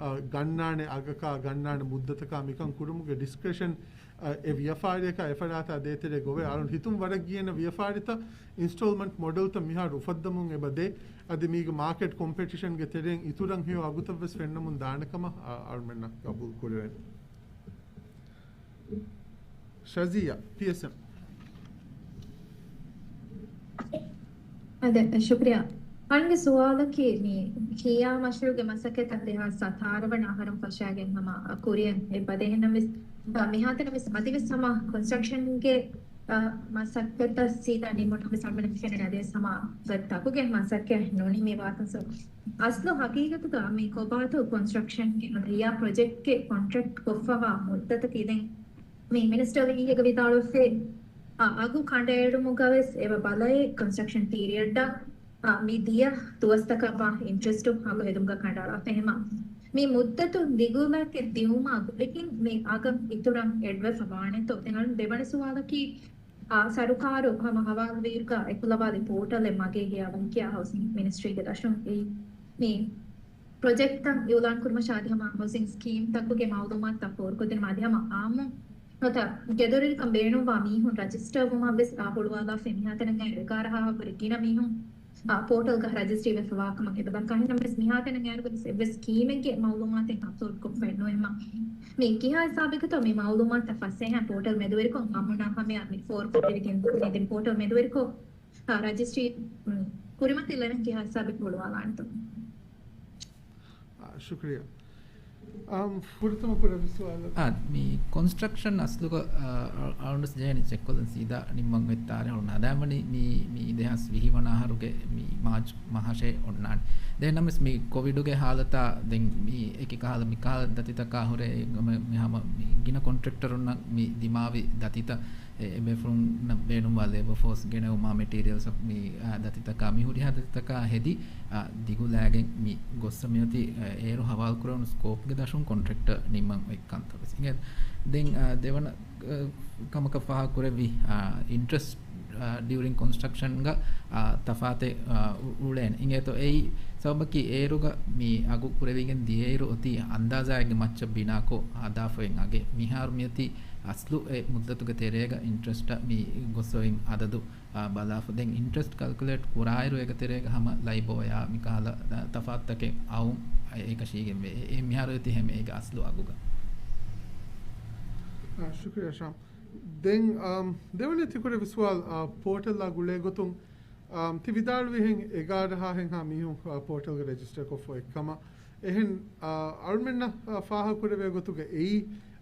އާ، ގަންނާނެ އަގަކާ، ގަންނާނެ މުއްދަތަކާ މިކަން ކުރުމުގެ ޑިސްކްރެޝަން، އާ، އެ ވިޔަފާރިއަކާ އެފަރާތާ ދޭތެރޭ ގޮވޭ. އަޅުން ހިތުން ވަރަށް ގިޔޭނެ ވިޔަފާރިތައް އިންސްޓޯލްމަންޓް މޮޑެލްތައް މިހާރު އުފައްދަމުން އެބަ ދޭ. އަދި މީގެ މާކެޓް ކޮމްޕެޓިޝަންގެ ތެރެއިން އިތުރަށް ހެޔޮ އަގުތައް ވެސް ފެންނަމުން ދާނެ ކަމަށް، އާ، އަޅުމެންނަށް ގަބޫލު ކުރެވޭނެ. ޝަޒިޔާ، ޕީއެސްއެމް. އާދެ، ޝުކްރިޔާ. އަންގެ ސުވާލަކީ، މި ކިޔާ މަޝްރޫގެ މަސައްކަތަށް ދެހާސް ސަތާރަ ވަނަ އަހަރުން ފަށާގެން ހަމަ ކުރިއަށް އެބަދޭހެންނަމަވެސް، މިހާތަނަވެސް އަދިވެސް ހަމަ ކޮންސްޓްރަކްޝަންގެ، އަ، މަސައްކަތަށް ސީދާ ނިމުނަމަވެސް އަޅުމެން ފެނެން އަދިވެސް ހަމަ ތަކުގެ މަސައްކަތް ނުނިމި ވާތަން. ސޯ، އަސްލު ހަގީގަތުގަ މި ކޮބާތޯ ކޮންސްޓްރަކްޝަންގެ އަދި އެ ޕްރޮޖެކްޓްގެ ކޮންޓްރެކްޓް ކޮށްފަވާ މުއްދަތަކީ ދެން މި މިނިސްޓަރ ވީހިއެއްގަ ވިދާޅުވެފައި، އަ، އަގު ކަނޑައެޅުމުގަ ވެސް އެބަ ބަލައި ކޮންސްޓްރަކްޝަން ޕީރިއަޑްއަށް، އަ، މި ދިޔަ ދުވަސްތަކަށްވާ އިންޓްރެސްޓު އަގު ހެދުމުގަ ކަނޑައަޅާފަ. އެހެމަ މި މުއްދަތު ދިގުލަކެއް ދިއުމާ ގުޅިގެން މި އަގަށް އިތުރަށް އެޑްވެފަ ވާނެތޯ؟ ދެން ދެވަނަ ސުވާލަކީ، އާ، ސަރުކާރު ހަމަ ހަވާލުވީރުގަ އެކުލަވާލި ޕޯޓަލެއް މަގޭ ހިޔާވަން ކިޔާ ހައުސިން މިނިސްޓްރީގެ ދަށުން އެއީ މި ޕްރޮޖެކްޓްތައް އިއުލާން ކުރުމަށާ އަދި ހަމަ ހައުސިން ސްކީމްތަކުގެ މައުލޫމާތުތައް ފޯރުކޮށްދިނުމަށް އަދި ހަމަ އާއްމު ނުވަތަ ގެދޮރިވެރިކަން ބޭނުންވާ މީހުން ރަޖިސްޓަރ ވުމަށް ވެސް އާ ހުޅުވާލާފައި މިހާތަނަށް އައި އެގާރަ ހާހަށްވުރެ ގިނަ މީހުން، އާ، ޕޯޓަލްގަ ރަޖިސްޓްރީ ވެފަ ވާކަމަށް އެބަ ދައްކާ. އެހެންނަމަވެސް މިހާތަނަށް އައިއިރުވެސް އެއްވެސް ސްކީމެއްގެ މައުލޫމާތެއް އަޕްލޯޑް ކޮށްފައެއް ނުވޭ. މި ކިހާ ހިސާބެއްގަތޯ މި މައުލޫމާތުތައް ފަސޭހަ ޕޯޓަލް މެދުވެރިކޮށް އާއްމުންނާ ހަމަޔަށް މި ފޯރުކޮށްދެވިގެން ދިން ޕޯޓަލް މެދުވެރިކޮށް، އާ، ރަޖިސްޓްރީ، މް، ކުރިމަތިލެވެން ކިހާ ހިސާބެއް ހުޅުވާލާނެތޯ؟ އާ، ޝުކްރިޔާ. އާ، ފުރަތަމަ ކުރެއްވި ސުވާލަކީ، އާ، މި ކޮންސްޓްރަކްޝަން އަސްލުގަ، އާ، އަ-، އަޅުންވެސް ޖެހޭނީ ޗެކްކޮށްލަން ސީދާ ނިންމަން އޮތް ތާރީހު ހަދާންވަނީ މި، މި ދެހާސް ވިހި ވަނަ އަހަރުގެ މި މާޗް މަހަށޭ އޮންނާނެ. ދެން ނަމަވެސް މި ކޮވިޑުގެ ހާލަތާ ދެން މި އެކި ކަހަލަ މި ކަހަލަ ދަތިތަކާ ހުރެ މި ހަމަ މި ގިނަ ކޮންޓްރެކްޓަރުންނަށް މި ދިމާވި ދަތިތައް އެ، އެބޭފުޅުންނަށް ބޭނުންވާ ލޭބަ ފޯސް ގެނެވުމާ މެޓީރިއަލްސް މި، އާ، ދަތިތަކާ، މި ހުރިހާ ދަތިތަކާ ހެދި، އާ، ދިގުލާގެން މި ގޮއްސަ މިއޮތީ، އާ، އޭރު ހަވާލުކުރެވުނު ސްކޯޕްގެ ދަށުން ކޮންޓްރެކްޓަރ ނިންމަން އޮތް ކަންތައް ވެސް. އިނގޭ ދެން، އާ، ދެވަނަ، އާ، ކަމަކަށް ފާހަގަކުރެއްވި، އާ، އިންޓްރެސްޓް، އާ، ޑިއުރިން ކޮންސްޓްރަކްޝަންގަ، އާ، ތަފާތެއް، އާ، އު-، އުޅޭނެ. އިނގޭތޯ އެއީ ސަބަބަކީ އޭރުގަ މި އަގު ކުރެވިގެން ދިޔައިރު އޮތީ އަންދާޒާއެއްގެ މައްޗަށް ބިނާކޮށް ހަދާފައި އަގެއް. މިހާރު މިއޮތީ އަސްލު އެ މުއްދަތުގެ ތެރޭގަ އިންޓްރެސްޓަށް މި ގޮސް އޮތް އަދަދު، އާ، ބަލާފަ. ދެން އިންޓްރެސްޓް ކަލްކުލޭޓް ކުރާއިރު އޭގެ ތެރޭގަ ހަމަ ލައިބޯޔާ މިކަހަލަ، އާ، ތަފާތުތަކެއް އައުން އެކަށީގެންވޭ. އެ، އެ މިހާރު އޮތީ ހަމަ އޭގެ އަސްލު އަގުގަ. އާ، ޝުކުރިއްޔާ ޝާމް. ދެން، އާ، ދެވަނަ ތިކުރެއްވި ސުވާލު، އާ، ޕޯޓަލްއާ ގުޅޭ ގޮތުން، އާ، ތި ވިދާޅުވިހެން އެގާރަ ހާހެއްހާ މީހުން، އާ، ޕޯޓަލްގަ ރެޖިސްޓަރ ކޮށްފަ އޮތްކަމަށް. އެހެން، އާ، އަޅުމެންނަށް، އާ، ފާހަގަކުރެވޭ ގޮތުގަ އެއީ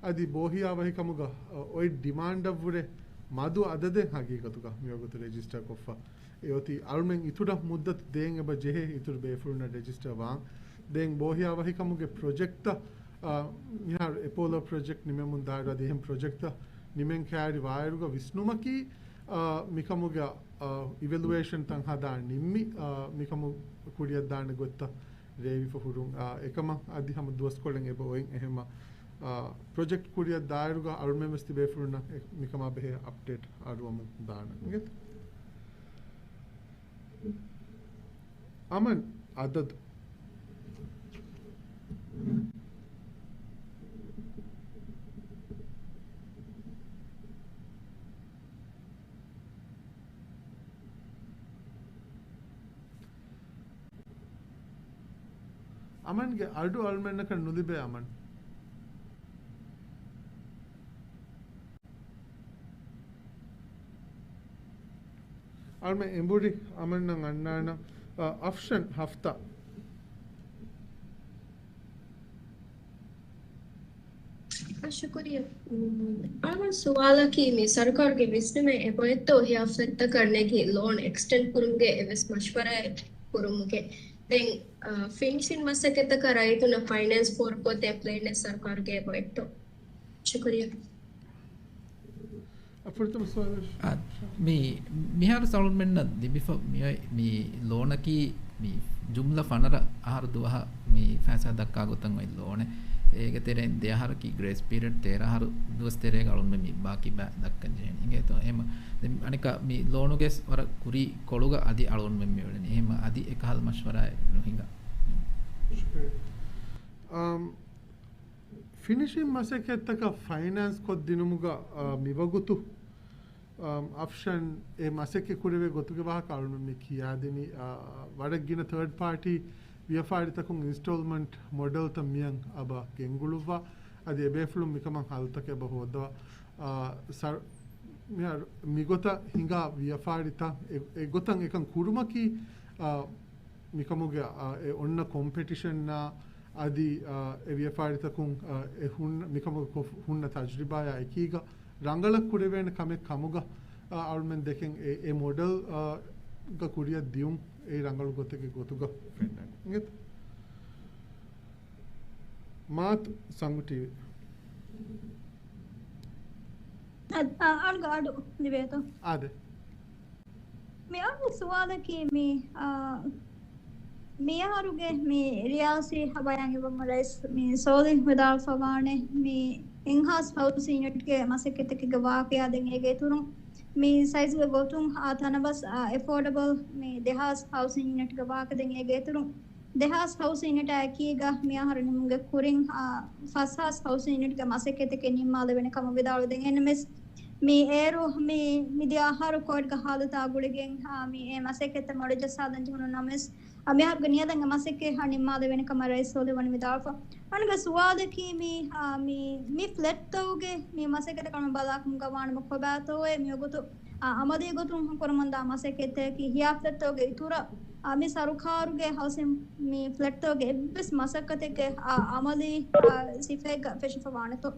އަދި ބޯހިޔާވަހިކަމުގަ، އާ، އޮތް ޑިމާންޑަށްވުރެ މަދު އަދަދެއް ހަގީގަތުގަ މިވަގުތު ރެޖިސްޓަރ ކޮށްފަ އެ އޮތީ. އަޅުމެން އިތުރަށް މުއްދަތު ދޭން އެބަ ޖެހޭ އިތުރު ބޭފުޅުންނަށް ރެޖިސްޓަރ ވާން. ދެން ބޯހިޔާވަހިކަމުގެ ޕްރޮޖެކްޓްތައް، އާ، މިހާރު އެޕޯލޯ ޕްރޮޖެކްޓް ނިމެމުން ދާއިރު އަދި އެހެން ޕްރޮޖެކްޓްތައް ނިމެން ކައިރި ވާއިރުގަ ވިސްނުމަކީ، އާ، މިކަމުގެ، އާ، އިވެލުއޭޝަންތައް ހަދާ ނިންމި، އާ، މިކަމު ކުރިއަށްދާނެ ގޮތްތައް ރޭވިފަ ހުރުން، އާ، އެކަމަށް އަދި ހަމަ ދުވަސްކޮޅެއް އެބަ އޮތް. އެހެމަ، އާ، ޕްރޮޖެކްޓް ކުރިއަށް ދާއިރުގަ އަޅުމެން ވެސް ތިބޭފުޅުންނަށް އެ، މިކަމާ ބެހޭ އަޕްޑޭޓް އަރުވަމުން ދާނަން. އިނގޭތަ؟ އަމަން އަދަދު. އަމަންގެ އަޑު އަޅުމެންނަކަށް ނުލިބޭ އަމަން. އަޅުމެން އެނބުރި އަމަންނަށް އަންނާނަން، އަ، އޮޕްޝަން ހަފްތާ. ޝުކުރިއްޔާ. އަޅުގަނޑު ސުވާލަކީ މި ސަރުކާރުގެ ވިސްނުމެއް އެބައޮތްތޯ ހިޔާފަތްތަކަށް ނެގި ލޯން އެކްސްޓެންޑް ކުރުމުގެ އެއްވެސް މަޝްވަރާއެއް ކުރުމުގެ؟ ދެން، އަ، ފިނިޝިން މަސައްކަތްތަކަށް ރައްޔިތުންނަށް ފައިނޭންސް ފޯރުކޮށްދޭ ޕްލޭނެއް ސަރުކާރުގެ އެބައޮތްތޯ؟ ޝުކުރިއްޔާ. އަ، ފުރަތަމަ ސުވާލަށް. އާ، މި، މިހާރު އަޅުމެންނަށް ލިބިފަ މިއޮތް މި ލޯނަކީ މި ޖުމްލަ ފަނަރަ އަހަރު ދުވަހަށް މި ފައިސާ ދައްކާ ގޮތަށް އޮތް ލޯނެއް. އޭގެ ތެރެއިން ދެ އަހަރަކީ ގްރޭސް ޕީރިއަޑް، ތޭރަ އަހަރު ދުވަސް ތެރޭގަ އަޅުންމެން މި ބާކީ ބައި ދައްކަން ޖެހޭނެ. އިނގޭތޯ؟ އެހެން ދެން އަނެއްކާ މި ލޯނުގެ ވަރަށް ކުރީ ކޮޅުގަ އަދި އަޅުންމެން މި އުޅެނީ. އެހެން އަދި އެކަހަލަ މަޝްވަރާއެއް ނުހިނގާ. ޝުކުރިއްޔާ. އަމް، ފިނިޝިން މަސައްކަތްތަކަށް ފައިނޭންސް ކޮށްދިނުމުގަ، އާ، މިވަގުތު އަމް، އޮޕްޝަން އެ މަސައްކަތް ކުރެވޭ ގޮތުގެ ވާހަކަ އަޅުގަނޑު މި ކިޔާދިނީ، އާ، ވަރަށް ގިނަ ތާޑް ޕާޓީ ވިޔަފާރިތަކުން އިންސްޓޯލްމަންޓް މޮޑެލްތައް މިއަށް އެބަ ގެންގުޅުއްވާ، އަދި އެބޭފުޅުން މިކަމަށް ހަލުތަކެއް އެބަ ހޯއްދަވާ. އާ، ސަރ، މިހާރު މިގޮތަށް ހިނގާ ވިޔަފާރިތައް އެ، އެގޮތަށް އެކަން ކުރުމަކީ، އާ، މިކަމުގެ، އާ، އެ އޮންނަ ކޮމްޕެޓިޝަންއާ އަދި، އާ، އެ ވިޔަފާރިތަކުން، އާ، އެ ހުންނަ، މިކަމުގެ ކޮ-، ހުންނަ ތަޖުރިބާއާ އެކީގަ ރަނގަޅަށް ކުރެވޭނެ ކަމެއް ކަމުގަ، އާ، އަޅުމެން ދެކެން އެ، އެ މޮޑެލް، އާ، ގަ ކުރިއަށް ދިޔުން އެއީ ރަނގަޅު ގޮތެއްގެ ގޮތުގަ ފެންނަނީ. އިނގޭތަ؟ މާތު ސަނގު ޓީވީ. އަ-، އަ-، އަޅުގަ އަޑު ލިބޭތޯ؟ އާދެ. މި އަޅުގެ ސުވާލަކީ މި، އާ، މިއަހަރުގެ މި ރިޔާސީ ބަޔާން އިވުމުން ރައީސް މި ސޯލިހް ވިދާޅުވެފަވާނެ މި އެންހާންސް ހައުސިން ޔުނިޓްގެ މަސައްކަތްތަކެއްގެ ވާޤިޢާ ދެން އޭގެ އިތުރުން މި ސައިޒުގެ ގޮތުން، އާ، ތަނަވަސް، އާ، އެފޯޑަބަލް މި ދެހާސް ހައުސިން ޔުނިޓްގެ ވާހަކަ ދެން އޭގެ އިތުރުން ދެހާސް ހައުސިން ޔުނިޓާ އެކީގަ މިއަހަރު ނިމުމުގެ ކުރިން، އާ، ފަސްހާސް ހައުސިން ޔުނިޓްގެ މަސައްކަތެކޭ ނިންމާލެވޭނެ ކަމަށް ވިދާޅުވެދެން އެންއެމްއެސް މި އޭރު މި މިދިޔަ އަހަރު ކޯވިޑްގެ ހާލަތާ ގުޅިގެން، އާ، މި އެ މަސައްކަތްތައް މަޑުޖައްސާލަން ޖެހުނު ނަމަވެސް، އާ، މިހާރުގެ ނިޔަލަށް އެ މަސައްކަތް ނިންމާލެވޭނެ ކަމަށް ރައީސް ސޯލިހް ވަނީ ވިދާޅުވެފަ. އަނެއްގެ ސުވާލަކީ މި، އާ، މި، މި ފްލެޓްތަކުގެ މި މަސައްކަތަކަށް ބަލާކަމުގަ ވާނަމަ ކޮބާތޯއޭ މިވަގުތު އާ، އަމަލީ ގޮތުން ކުރަމުންދާ މަސައްކަތްތަކަކީ ހިޔާ ފްލެޓްތަކުގެ އިތުރަށް، އާ، މި ސަރުކާރުގެ ހައުސިން މި ފްލެޓްތަކުގެ އެއްވެސް މަސައްކަތެއްގެ، އާ، އަމަލީ، އާ، ސިފައެއްގަ ފެށިފަވާނެތޯ؟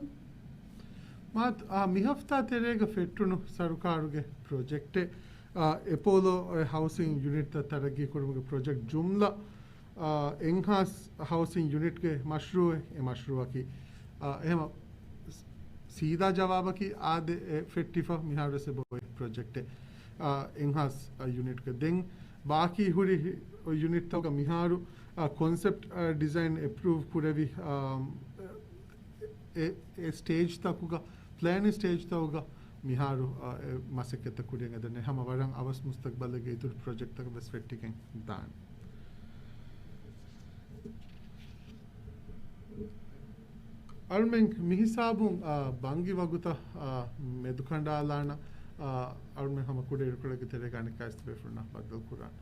މާތް، އާ، މި ހަފްތާ ތެރޭގަ ފެއްޓުނު ސަރުކާރުގެ ޕްރޮޖެކްޓެއް، އާ، އެޕޯލޯ އެ ހައުސިން ޔުނިޓްތައް ތަރައްގީ ކުރުމުގެ ޕްރޮޖެކްޓް ޖުމްލަ އާ، އެންހާންސް ހައުސިން ޔުނިޓްގެ މަޝްރޫއެއް އެ މަޝްރޫއަކީ. އާ، އެހެމަ ސީދާ ޖަވާބަކީ އާދެ، އެ ފެއްޓިފަ މިހާރުވެސް އެބައޮތް ޕްރޮޖެކްޓެއް. އާ، އެންހާންސް، އާ، ޔުނިޓްގެ. ދެން ބާކީ ހުރި ޔުނިޓްތަކުގަ މިހާރު، އާ، ކޮންސެޕްޓް، އާ، ޑިޒައިން އެޕްރޫވް ކުރެވި، އާ، އެ، އެ ސްޓޭޖްތަކުގަ، ޕްލޭނިން ސްޓޭޖްތަކުގަ މިހާރު، އާ، އެ މަސައްކަތްތައް ކުރިއަށް އެދެން ހަމަ ވަރަށް އަވަސް މުސްތަގްބަލެއްގެ އިތުރު ޕްރޮޖެކްޓްތަކަށް ވެސް ފެއްޓިގެން ދާނެ. އަޅުމެން މިހިސާބުން، އާ، ބަންގި ވަގުތަށް، އާ، މެދުކަނޑާލާނަ، އާ، އަޅުމެން ހަމަ ކުޑަ އިރުކޮޅެއްގެ ތެރޭގަ އަނެއްކާވެސް ބޭފުޅުންނާ ބައްދަލު ކުރާނެ.